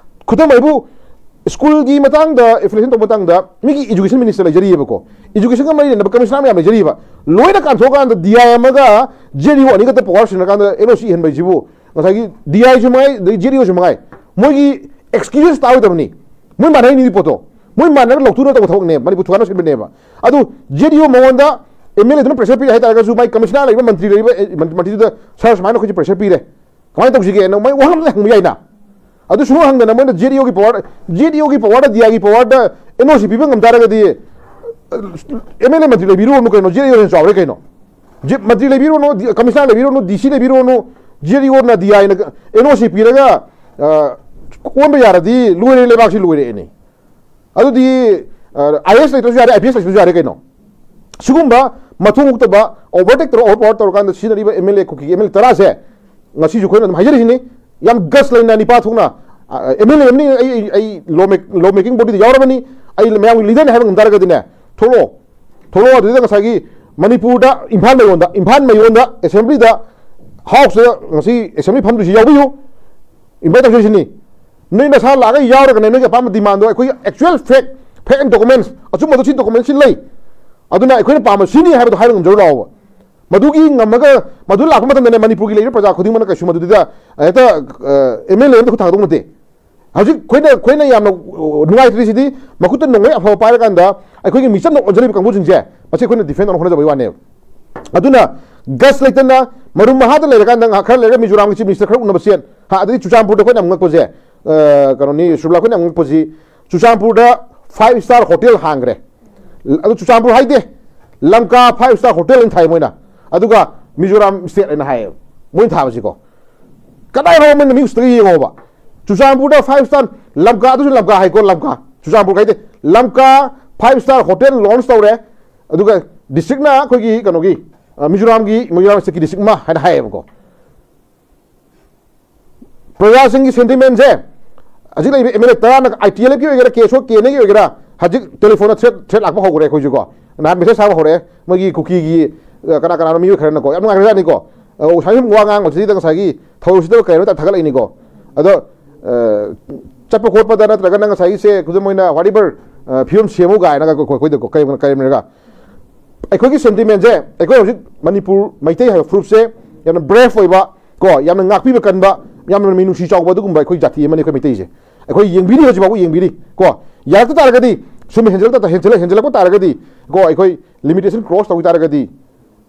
ꯈꯨꯗꯝ ꯑꯩꯕꯨ ꯁ꯭ꯀꯨꯜꯒꯤ ꯃꯇꯥꯡꯗ ꯑꯦꯐꯤꯂꯤꯌꯦꯁꯟ ꯇꯧꯕ ꯃꯇꯥꯡꯗ ꯃꯤꯒꯤ ꯏꯖꯨꯀꯦꯁꯟ ꯃꯤꯅꯤꯁꯇꯔ ꯂꯩꯖꯔꯤꯑꯕꯀꯣ꯫ ꯏꯖꯨꯀꯦꯁꯟꯒ ꯃꯔꯤ ꯂꯩꯅꯕ ꯀꯃꯤꯁꯅꯔ ꯃꯌꯥꯝ ꯂꯩꯖꯔꯤꯕ꯫ ꯂꯣꯏꯅ ꯀꯥꯟꯊꯣꯛꯑꯀꯥꯟꯗ ꯗꯤ ꯑꯥꯏ ꯑꯃꯒ ꯖꯦ ꯗꯤ ꯑꯣ ꯑꯅꯤꯈꯛꯇ ꯄꯋꯥꯔ ꯁꯤꯟꯅꯔꯀꯥꯟꯗ ꯑꯦꯟ ꯑꯣ ꯁꯤ ꯏꯍꯟꯕ ꯍꯥꯏꯁꯤꯕꯨ ꯉꯁꯥꯏꯒꯤ ꯗꯤ ꯑꯥꯏꯁꯨ ꯃꯉꯥꯏ, ꯑꯗꯩ ꯖꯦ ꯗꯤ ꯑꯣꯁꯨ ꯃꯉꯥꯏ, ꯃꯣꯏꯒꯤ ꯑꯦꯛꯁꯀ꯭ꯌꯨꯖꯦꯁ ꯇꯥꯔꯣꯏꯗꯕꯅꯤ꯫ ꯃꯣꯏ ꯃꯥꯟꯅꯔꯤꯅꯤ ꯄꯣꯠꯇꯣ꯫ ꯃꯣꯏ ꯃꯥꯟꯅꯔꯒ ꯂꯧꯊꯣꯛꯅꯕ ꯇꯧꯕ ꯊꯕꯛꯅꯦ, ꯃꯅꯤꯄꯨꯔ ꯊꯨꯒꯥꯏꯅꯕ ꯁꯤꯟꯕꯅꯦꯕ꯫ ꯑꯗꯨ ꯖꯦ ꯗꯤ ꯑꯣ ꯃꯉꯣꯟꯗ ꯑꯦꯝ ꯑꯦꯜ ꯑꯦꯗꯨꯅ ꯄ꯭ꯔꯦꯁꯔ ꯄꯤꯔꯦ ꯍꯥꯏꯇꯥꯔꯒꯁꯨ ꯃꯥꯏ ꯀꯃꯤꯁꯅꯔ ꯂꯩꯔꯤꯕ, ꯃꯟꯇ꯭ꯔꯤ ꯂꯩꯔꯤꯕ, ꯑꯦ, ꯃꯟ-, ꯃꯟꯇ꯭ꯔꯤꯗꯨꯗ, "ꯁꯥꯔ, ꯁꯨꯃꯥꯏꯅ ꯑꯩꯈꯣꯏꯁꯦ ꯄ꯭ꯔꯦꯁꯔ ꯄꯤꯔꯦ, ꯀꯃꯥꯏꯅ ꯇꯧꯁꯤꯒꯦꯅ?" ꯃꯣꯏ ꯋꯥꯍꯪ ꯑꯃ ꯍꯪꯕ ꯌꯥꯏꯅ꯫ ꯑꯗꯨ ꯁꯨꯡꯍꯪ ꯍꯪꯗꯅ ꯃꯣꯏꯅ ꯖꯦ ꯗꯤ ꯑꯣꯒꯤ ꯄꯋꯥꯔ, ꯖꯦ ꯗꯤ ꯑꯣꯒꯤ ꯄꯋꯥꯔꯗ, ꯗꯤ ꯑꯥꯏꯒꯤ ꯄꯋꯥꯔꯗ ꯑꯦꯟ ꯑꯣ ꯁꯤ ꯄꯤꯕ ꯉꯝ ꯇꯥꯔꯒꯗꯤ, ꯑꯦꯝ ꯑꯦꯜ ꯑꯦ ꯃꯟꯇ꯭ꯔꯤ ꯂꯩꯕꯤꯔꯨꯔꯅꯨ ꯀꯩꯅꯣ, ꯖꯦ ꯗꯤ ꯑꯣ ꯍꯦꯟꯅ ꯆꯥꯎꯔꯦ ꯀꯩꯅꯣ꯫ ꯖꯤ-, ꯃꯟꯇ꯭ꯔꯤ ꯂꯩꯕꯤꯔꯨꯔꯅꯨ, ꯗꯤ-, ꯀꯃꯤꯁꯅꯔ ꯂꯩꯕꯤꯔꯨꯔꯅꯨ, ꯗꯤ ꯁꯤ ꯂꯩꯕꯤꯔꯨꯔꯅꯨ, ꯖꯦ ꯗꯤ ꯑꯣꯅ ꯗꯤ ꯑꯥꯏꯅ ꯑꯦꯟ ꯑꯣ ꯁꯤ ꯄꯤꯔꯒ, ꯑ, ꯑꯣꯟꯕ ꯌꯥꯔꯗꯤ ꯂꯣꯏꯔꯦ, ꯂꯩꯕꯥꯛꯁꯤ ꯂꯣꯏꯔꯦꯅꯦ꯫ ꯑꯗꯨꯗꯤ, ꯑ, ꯑꯥꯏ ꯑꯦꯁ ꯂꯩꯇ꯭ꯔꯁꯨ ꯌꯥꯔꯦ, ꯑꯥꯏ ꯄꯤ ꯑꯦꯁ ꯂꯩꯇ꯭ꯔꯁꯨ ꯌꯥꯔꯦ ꯀꯩꯅꯣ꯫ ꯁꯤꯒꯨꯝꯕ ꯃꯊꯣꯡ ꯍꯨꯛꯇꯕ, ꯑꯣꯚꯔꯇꯦꯛ ꯇꯧꯔ, ꯑꯣꯚꯔ ꯄꯥꯋꯔ ꯇꯧꯔꯀꯥꯟꯗ ꯁꯤꯖꯤꯟꯅꯔꯤꯕ ꯑꯦꯝ ꯑꯦꯜ ꯑꯦ, ꯀꯨꯀꯤꯒꯤ ꯑꯦꯝ ꯑꯦꯜ ꯑꯦ ꯇꯔꯥꯁꯦ ꯉꯁꯤꯁꯨ ꯑꯩꯈꯣꯏꯅ ꯑꯗꯨꯝ ꯍꯥꯏꯖꯔꯤꯁꯤꯅꯤ, ꯌꯥꯝ ꯒꯠꯁ ꯂꯩꯅ ꯅꯤꯄꯥ ꯊꯣꯛꯅ, ꯑ, ꯑꯦꯝ ꯑꯦꯜ ꯑꯦ ꯑꯃꯅꯤ, ꯑꯩ, ꯑꯩ, ꯑꯩ ꯂꯣ ꯃꯦꯛ-, ꯂꯣ ꯃꯦꯀꯤꯡ ꯕꯣꯗꯤꯗ ꯌꯥꯎꯔꯕꯅꯤ, ꯑꯩ ꯃꯌꯥꯝꯒꯤ ꯂꯤꯗꯔꯅꯤ ꯍꯥꯏꯕ ꯉꯝ ꯇꯥꯔꯒꯗꯤꯅꯦ, ꯊꯣꯛꯂꯛꯑꯣ꯫ ꯊꯣꯛꯂꯛꯑꯣ, ꯑꯗꯨꯗ ꯉꯁꯥꯏꯒꯤ ꯃꯅꯤꯄꯨꯔꯗ ꯏꯝꯐꯥꯜ ꯃꯌꯣꯟꯗ, ꯏꯝꯐꯥꯜ ꯃꯌꯣꯟꯗ ꯑꯦꯁꯦꯝꯕ꯭ꯂꯤꯗ, ꯍꯥꯎꯁꯇ ꯉꯁꯤ ꯑꯦꯁꯦꯝꯕ꯭ꯂꯤ ꯐꯝꯗꯣꯏꯁꯤ ꯌꯥꯎꯕꯤꯌꯨ, ꯏꯟꯚꯥꯏꯠ ꯇꯧꯖꯔꯤꯁꯤꯅꯤ꯫ ꯅꯣꯏ ꯅꯁꯥ ꯂꯥꯛꯑꯒ ꯌꯥꯎꯔꯒꯅꯦ, ꯅꯣꯏꯒꯤ ꯑꯄꯥꯝꯕ ꯗꯤꯃꯥꯟꯗꯣ ꯑꯩꯈꯣꯏꯒꯤ actual fact, fact and documents, ꯑꯆꯨꯝꯕꯗꯣ ꯁꯤ ꯗꯣꯀꯨꯃꯦꯟ ꯁꯤ ꯂꯩ, ꯑꯗꯨꯅ ꯑꯩꯈꯣꯏꯅ ꯄꯥꯝꯕ ꯁꯤꯅꯤ ꯍꯥꯏꯕꯗꯣ ꯍꯥꯏꯕ ꯉꯝꯖꯔꯨ ꯂꯥꯛꯑꯣꯕ꯫ ꯃꯗꯨꯒꯤ ꯉꯝꯃꯒ, ꯃꯗꯨ ꯂꯥꯛꯄ ꯃꯇꯝꯗꯅꯦ, ꯃꯅꯤꯄꯨꯔꯒꯤ ꯂꯩꯔꯤꯕ ꯄ꯭ꯔꯖꯥ ꯈꯨꯗꯤꯡꯃꯛꯅ ꯀꯩꯁꯨ ꯃꯗꯨꯗ ꯍꯦꯛꯇ, ꯑ, ꯑꯦꯝ ꯑꯦꯜ ꯑꯦ ꯑꯝꯇ ꯈꯨꯠ ꯊꯥꯡꯒꯗꯧ ꯅꯠꯇꯦ꯫ ꯍꯧꯖꯤꯛ ꯑꯩꯈꯣꯏꯅ, ꯑꯩꯈꯣꯏꯅ ꯌꯥꯝꯅ, ꯑ, ꯅꯨꯡꯉꯥꯏꯇ꯭ꯔꯤꯁꯤꯗꯤ, ꯃꯈꯨꯠꯇ ꯅꯣꯡꯃꯩ ꯑꯐꯕ ꯄꯥꯏꯔꯀꯥꯟꯗ ꯑꯩꯈꯣꯏꯒꯤ ꯃꯤꯆꯝꯅ ꯑꯣꯟꯖꯜꯂꯤꯕ ꯀꯥꯡꯕꯨꯁꯤꯡꯁꯦ, ꯃꯁꯤ ꯑꯩꯈꯣꯏꯅ ꯗꯤꯐꯦꯟ ꯇꯧꯅꯕ ꯍꯣꯠꯅꯖꯕꯒꯤ ꯋꯥꯅꯦꯕ꯫ ꯑꯗꯨꯅ ꯒꯠꯁ ꯂꯩꯇꯅ ꯃꯔꯨꯝ ꯃꯍꯥꯗ ꯂꯩꯔꯀꯥꯟꯗ ꯉꯥꯏꯍꯥꯛ ꯈꯔ ꯂꯩꯔꯒ ꯃꯤꯖꯣꯔꯥꯝꯒꯤ ꯆꯤꯐ ꯃꯤꯅꯤꯁꯇꯔ ꯈꯔ ꯎꯅꯕ ꯆꯦꯟ, ꯍꯥ, ꯑꯗꯒꯤ ꯆꯨꯔꯆꯥꯟꯄꯨꯔꯗ ꯑꯩꯈꯣꯏꯅ ꯌꯥꯝ ꯉꯛꯄꯁꯦ, ꯑ, ꯀꯩꯅꯣꯅꯤ, ꯁꯨꯔꯂꯥ ꯑꯩꯈꯣꯏꯅ ꯌꯥꯝ ꯉꯛꯄꯁꯤ, ꯆꯨꯔꯆꯥꯟꯄꯨꯔꯗ five star hotel ꯍꯥꯡꯈ꯭ꯔꯦ꯫ ꯑꯗꯨ ꯆꯨꯔꯆꯥꯟꯄꯨꯔ ꯍꯥꯏꯗꯦ, ꯂꯪꯀꯥ five star hotel ꯑꯅ ꯊꯥꯏ ꯃꯣꯏꯅ, ꯑꯗꯨꯒ ꯃꯤꯖꯣꯔꯥꯝ state ꯑꯅ ꯍꯥꯏꯌꯦꯕ꯫ ꯃꯣꯏꯅ ꯊꯥꯕꯁꯤꯀꯣ꯫ ꯀꯗꯥꯏ ꯐꯥꯎꯕ ꯃꯣꯏꯅ ꯃꯤ ꯎꯁꯤꯠꯇꯒ ꯌꯦꯡꯉꯣꯕ꯫ ꯆꯨꯔꯆꯥꯟꯄꯨꯔꯗ five star, ꯂꯝꯀꯥ, ꯑꯗꯨꯁꯨ ꯂꯝꯀꯥ ꯍꯥꯏꯀꯣ, ꯂꯝꯀꯥ꯫ ꯆꯨꯔꯆꯥꯟꯄꯨꯔ ꯍꯥꯏꯗꯤ ꯂꯝꯀꯥ five star hotel launch ꯇꯧꯔꯦ꯫ ꯑꯗꯨꯒ districtꯅ ꯑꯩꯈꯣꯏꯒꯤ ꯀꯩꯅꯣꯒꯤ, ꯑ, ꯃꯤꯖꯣꯔꯥꯝꯒꯤ, ꯃꯤꯖꯣꯔꯥꯝ stateꯀꯤ district ꯑꯃ ꯍꯥꯏꯅ ꯍꯥꯏꯌꯦꯕꯀꯣ꯫ ꯄ꯭ꯔꯖꯥꯁꯤꯡꯒꯤ sentimentꯁꯦ, ꯍꯧꯖꯤꯛ ꯂꯩꯔꯤꯕ MLA ꯇꯔꯥꯅ ITLFꯀꯤ ꯑꯣꯏꯒꯦꯔꯥ, KSO, KNAꯒꯤ ꯑꯣꯏꯒꯦꯔꯥ, ꯍꯧꯖꯤꯛ telephoneꯗ threat, threat ꯂꯥꯛꯄ ꯍꯧꯈ꯭ꯔꯦ ꯑꯩꯈꯣꯏꯁꯨꯀꯣ꯫ ꯅꯍꯥꯟ message ꯊꯥꯕ ꯍꯧꯔꯛꯑꯦ ꯃꯣꯏꯒꯤ ꯀꯨꯀꯤꯒꯤ, ꯑ, ꯀꯅꯥ ꯀꯅꯥꯅꯣ ꯃꯤꯑꯣꯏ ꯈꯔꯅꯀꯣ꯫ ꯌꯥꯝ ꯅꯨꯡꯉꯥꯏꯈ꯭ꯔꯖꯥꯠꯅꯤꯀꯣ꯫ ꯑ, ꯁꯨꯃꯥꯏꯅ ꯁꯨꯝ ꯋꯥ ꯉꯥꯡꯕꯁꯤꯗ ꯉꯁꯥꯏꯒꯤ ꯊꯧꯑꯣꯏꯁꯤꯗꯕ ꯀꯩꯅꯣ ꯇ ꯊꯥꯒꯠꯂꯛꯏꯅꯤꯀꯣ꯫ ꯑꯗꯣ, ꯑ, ꯆꯠꯄ ꯈꯣꯠꯄꯗ ꯅꯠꯇ꯭ꯔꯒ ꯅꯪ ꯉꯁꯥꯏꯒꯤꯁꯦ ꯈꯨꯗꯝ ꯑꯣꯏꯅ whatever, ꯑ, ꯐꯤꯕꯝ ꯁꯦꯝꯃꯨ ꯀꯥꯏꯅꯒ ꯑꯩꯈꯣꯏ, ꯑꯩꯈꯣꯏꯗꯀꯣ ꯀꯔꯤ, ꯀꯔꯤꯅꯣꯒ ꯑꯩꯈꯣꯏꯒꯤ sentimentꯁꯦ, ꯑꯩꯈꯣꯏ ꯍꯧꯖꯤꯛ ꯃꯅꯤꯄꯨꯔ ꯃꯩꯇꯩ ꯍꯥꯏꯕ ꯐꯨꯔꯨꯞꯁꯦ ꯌꯥꯝꯅ brave ꯑꯣꯏꯕ ꯀꯣ, ꯌꯥꯝꯅ ꯉꯥꯛꯄꯤꯕ ꯀꯟꯕ, ꯌꯥꯝꯅ ꯃꯤꯅꯨꯡꯁꯤ ꯆꯥꯎꯕ ꯑꯗꯨꯒꯨꯝꯕ ꯑꯩꯈꯣꯏ ꯖꯥꯇꯤ ꯑꯃꯅꯤ ꯑꯩꯈꯣꯏ ꯃꯩꯇꯩꯁꯦ꯫ ꯑꯩꯈꯣꯏ ꯌꯦꯡꯕꯤꯔꯤ, ꯍꯧꯖꯤꯛ ꯐꯥꯎꯕ ꯌꯦꯡꯕꯤꯔꯤ ꯀꯣ꯫ ꯌꯥꯔꯛꯇ ꯇꯥꯔꯒꯗꯤ, ꯁꯨꯝ ꯍꯦꯟꯖꯜꯂꯛꯇ, ꯍꯦꯟꯖꯜꯂꯛ-, ꯍꯦꯟꯖꯜꯂꯛꯄ ꯇꯥꯔꯒꯗꯤ ꯀꯣ, ꯑꯩꯈꯣꯏ limitation cross ꯇꯧꯈꯤ ꯇꯥꯔꯒꯗꯤ,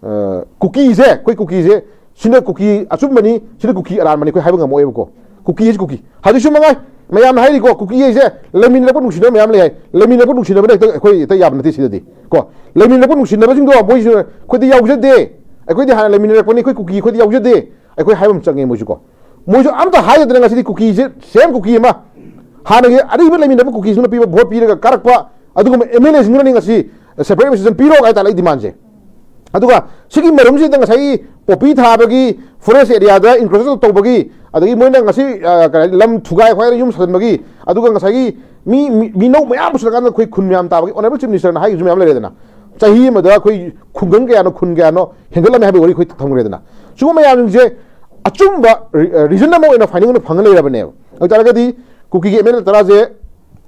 ꯑ, ꯀꯨꯀꯤꯁꯦ, ꯑꯩꯈꯣꯏ ꯀꯨꯀꯤꯁꯦ, ꯁꯤꯅ ꯀꯨꯀꯤ ꯑꯆꯨꯝꯕꯅꯤ, ꯁꯤꯅ ꯀꯨꯀꯤ ꯑꯔꯥꯟꯕꯅꯤ ꯑꯩꯈꯣꯏ ꯍꯥꯏꯕ ꯉꯝꯃꯣꯏꯕꯀꯣ꯫ ꯀꯨꯀꯤ ꯍꯥꯏꯁꯤ ꯀꯨꯀꯤ꯫ ꯍꯧꯖꯤꯛꯁꯨ ꯃꯉꯥꯏ, ꯃꯌꯥꯝꯅ ꯍꯥꯏꯔꯤꯀꯣ, ꯀꯨꯀꯤ ꯍꯥꯏꯁꯦ ꯂꯩꯃꯤꯟꯅꯔꯛꯄ ꯅꯨꯡꯁꯤꯅꯕ ꯃꯌꯥꯝ ꯂꯩ ꯍꯥꯏ꯫ ꯂꯩꯃꯤꯟꯅꯔꯛꯄ ꯅꯨꯡꯁꯤꯅꯕꯅ ꯍꯦꯛꯇ ꯑꯩꯈꯣꯏ ꯍꯦꯛꯇ ꯌꯥꯕ ꯅꯠꯇꯦ ꯁꯤꯗꯗꯤ ꯀꯣ꯫ ꯂꯩꯃꯤꯟꯅꯔꯛꯄ ꯅꯨꯡꯁꯤꯅꯕꯁꯤꯡꯗꯣ ꯃꯣꯏꯁꯨ ꯑꯩꯈꯣꯏꯗꯤ ꯌꯥꯎꯖꯗꯦ, ꯑꯩꯈꯣꯏꯗꯤ ꯍꯥꯟꯅ ꯂꯩꯃꯤꯟꯅꯔꯛꯄꯅꯤ, ꯑꯩꯈꯣꯏ ꯀꯨꯀꯤ ꯑꯩꯈꯣꯏꯗꯤ ꯌꯥꯎꯖꯗꯦ, ꯑꯩꯈꯣꯏ ꯍꯥꯏꯕ ꯑꯃ ꯆꯪꯉꯦ ꯃꯣꯏꯁꯨ ꯀꯣ꯫ ꯃꯣꯏꯁꯨ ꯑꯝꯇ ꯍꯥꯏꯗꯗꯅ ꯉꯁꯤꯗꯤ ꯀꯨꯀꯤꯁꯦ, same ꯀꯨꯀꯤ ꯑꯃ, ꯍꯥꯟꯅꯒꯤ ꯑꯔꯤꯕ ꯂꯩꯃꯤꯟꯅꯕ ꯀꯨꯀꯤꯁꯤꯡꯅ ꯄꯤꯕ vote ꯄꯤꯔꯒ ꯀꯥꯔꯛꯄ ꯑꯗꯨꯒꯨꯝꯕ MLAꯁꯤꯡꯗꯨꯅꯅꯤ ꯉꯁꯤ separate administration ꯄꯤꯔꯣ ꯍꯥꯏ ꯇꯥꯔꯦ ꯑꯩ demandꯁꯦ꯫ ꯑꯗꯨꯒ ꯁꯤꯒꯤ ꯃꯔꯨꯝꯁꯤꯗ ꯉꯁꯥꯏꯒꯤ poppy ꯊꯥꯕꯒꯤ, forest areaꯗ encroach ꯇꯧꯕꯒꯤ, ꯑꯗꯒꯤ ꯃꯣꯏꯅ ꯉꯁꯤ, ꯑ, ꯀꯔꯤ ꯍꯥꯏꯅꯤ, ꯂꯝ ꯊꯨꯒꯥꯏ ꯈꯣꯠꯀꯥꯏꯗꯅ ꯌꯨꯝ ꯁꯥꯖꯤꯟꯕꯒꯤ, ꯑꯗꯨꯒ ꯉꯁꯥꯏꯒꯤ ꯃꯤ, ꯃꯤ, ꯃꯤꯅꯧ ꯃꯌꯥꯝ ꯄꯨꯁꯤꯜꯂꯀꯥꯟꯗ ꯑꯩꯈꯣꯏ ꯈꯨꯟ ꯃꯌꯥꯝ ꯇꯥꯕꯒꯤ honourable chief ministerꯅ ꯍꯥꯏꯈꯤꯕꯁꯨ ꯃꯌꯥꯝ ꯂꯩꯔꯦꯗꯅ꯫ ꯆꯍꯤ ꯑꯃꯗ ꯑꯩꯈꯣꯏ ꯈꯨꯡꯒꯪ ꯀꯌꯥꯅꯣ, ꯈꯨꯟ ꯀꯌꯥꯅꯣ ꯍꯦꯟꯒꯠꯂꯝꯃꯦ ꯍꯥꯏꯕꯒꯤ ꯋꯥꯔꯤ ꯑꯩꯈꯣꯏ ꯊꯝꯈ꯭ꯔꯦꯗꯅ꯫ ꯁꯤꯒꯨꯝꯕ ꯃꯌꯥꯝꯁꯤꯡꯁꯦ ꯑꯆꯨꯝꯕ ꯔꯤ-, reason ꯑꯃ ꯑꯣꯏꯅ finding ꯑꯣꯏꯅ ꯐꯪꯉ ꯂꯩꯔꯕꯅꯦꯕ꯫ ꯑꯗꯨ ꯇꯥꯔꯒꯗꯤ ꯀꯨꯀꯤꯒꯤ MLA ꯇꯔꯥꯁꯦ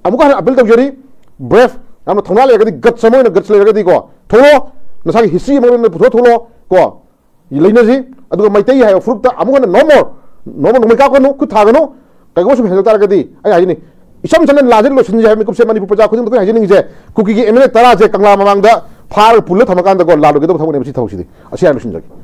ꯑꯃꯨꯛꯀ ꯍꯟꯅ appeal ꯇꯧꯖꯔꯤ, brave, ꯌꯥꯝꯅ ꯊꯧꯅꯥ ꯂꯩꯔꯒꯗꯤ, guts ꯑꯃ ꯑꯣꯏꯅ guts ꯂꯩꯔꯒꯗꯤꯀꯣ, ꯊꯣꯛꯂꯛꯑꯣ, ꯅꯁꯥꯒꯤ history ꯑꯃ ꯑꯣꯏꯅ ꯄꯨꯊꯣꯛꯑ ꯊꯣꯛꯂꯛꯑꯣ ꯀꯣ꯫ ꯂꯩꯅꯁꯤ꯫ ꯑꯗꯨꯒ ꯃꯩꯇꯩ ꯍꯥꯏꯕ ꯐꯨꯔꯨꯞꯇ ꯑꯃꯨꯛ ꯍꯟꯅ no more, no more, ꯅꯣꯡꯃꯩ ꯀꯥꯞꯀꯅꯨ, ꯈꯨꯠ ꯊꯥꯒꯅꯨ꯫ ꯀꯩꯒꯨꯝꯕ ꯁꯨꯝ ꯍꯦꯟꯖꯜ ꯇꯥꯔꯒꯗꯤ ꯑꯩ ꯍꯥꯏꯖꯅꯤꯡꯉꯤ, ꯏꯆꯝ ꯆꯝꯅ ꯂꯥꯟꯁꯦ ꯂꯣꯏꯁꯤꯟꯁꯦ ꯍꯥꯏꯕ ꯃꯤꯀꯨꯞꯁꯦ ꯃꯅꯤꯄꯨꯔ ꯄ꯭ꯔꯖꯥ ꯈꯨꯗꯤꯡꯃꯛꯇ ꯑꯩꯈꯣꯏ ꯍꯥꯏꯖꯅꯤꯡꯉꯤꯁꯦ, ꯀꯨꯀꯤꯒꯤ MLA ꯇꯔꯥꯁꯦ ꯀꯪꯂꯥ ꯃꯃꯥꯡꯗ ꯐꯥꯔꯒ ꯄꯨꯜꯂ ꯊꯝꯃꯀꯥꯟꯗꯀꯣ ꯂꯥꯜꯂꯣꯏꯒꯗꯕ ꯊꯕꯛꯅꯦꯕ ꯁꯤ ꯊꯕꯛꯁꯤꯗꯤ꯫ ꯑꯁꯤ ꯍꯥꯏꯅ ꯂꯣꯏꯁꯤꯟꯖꯒꯦ꯫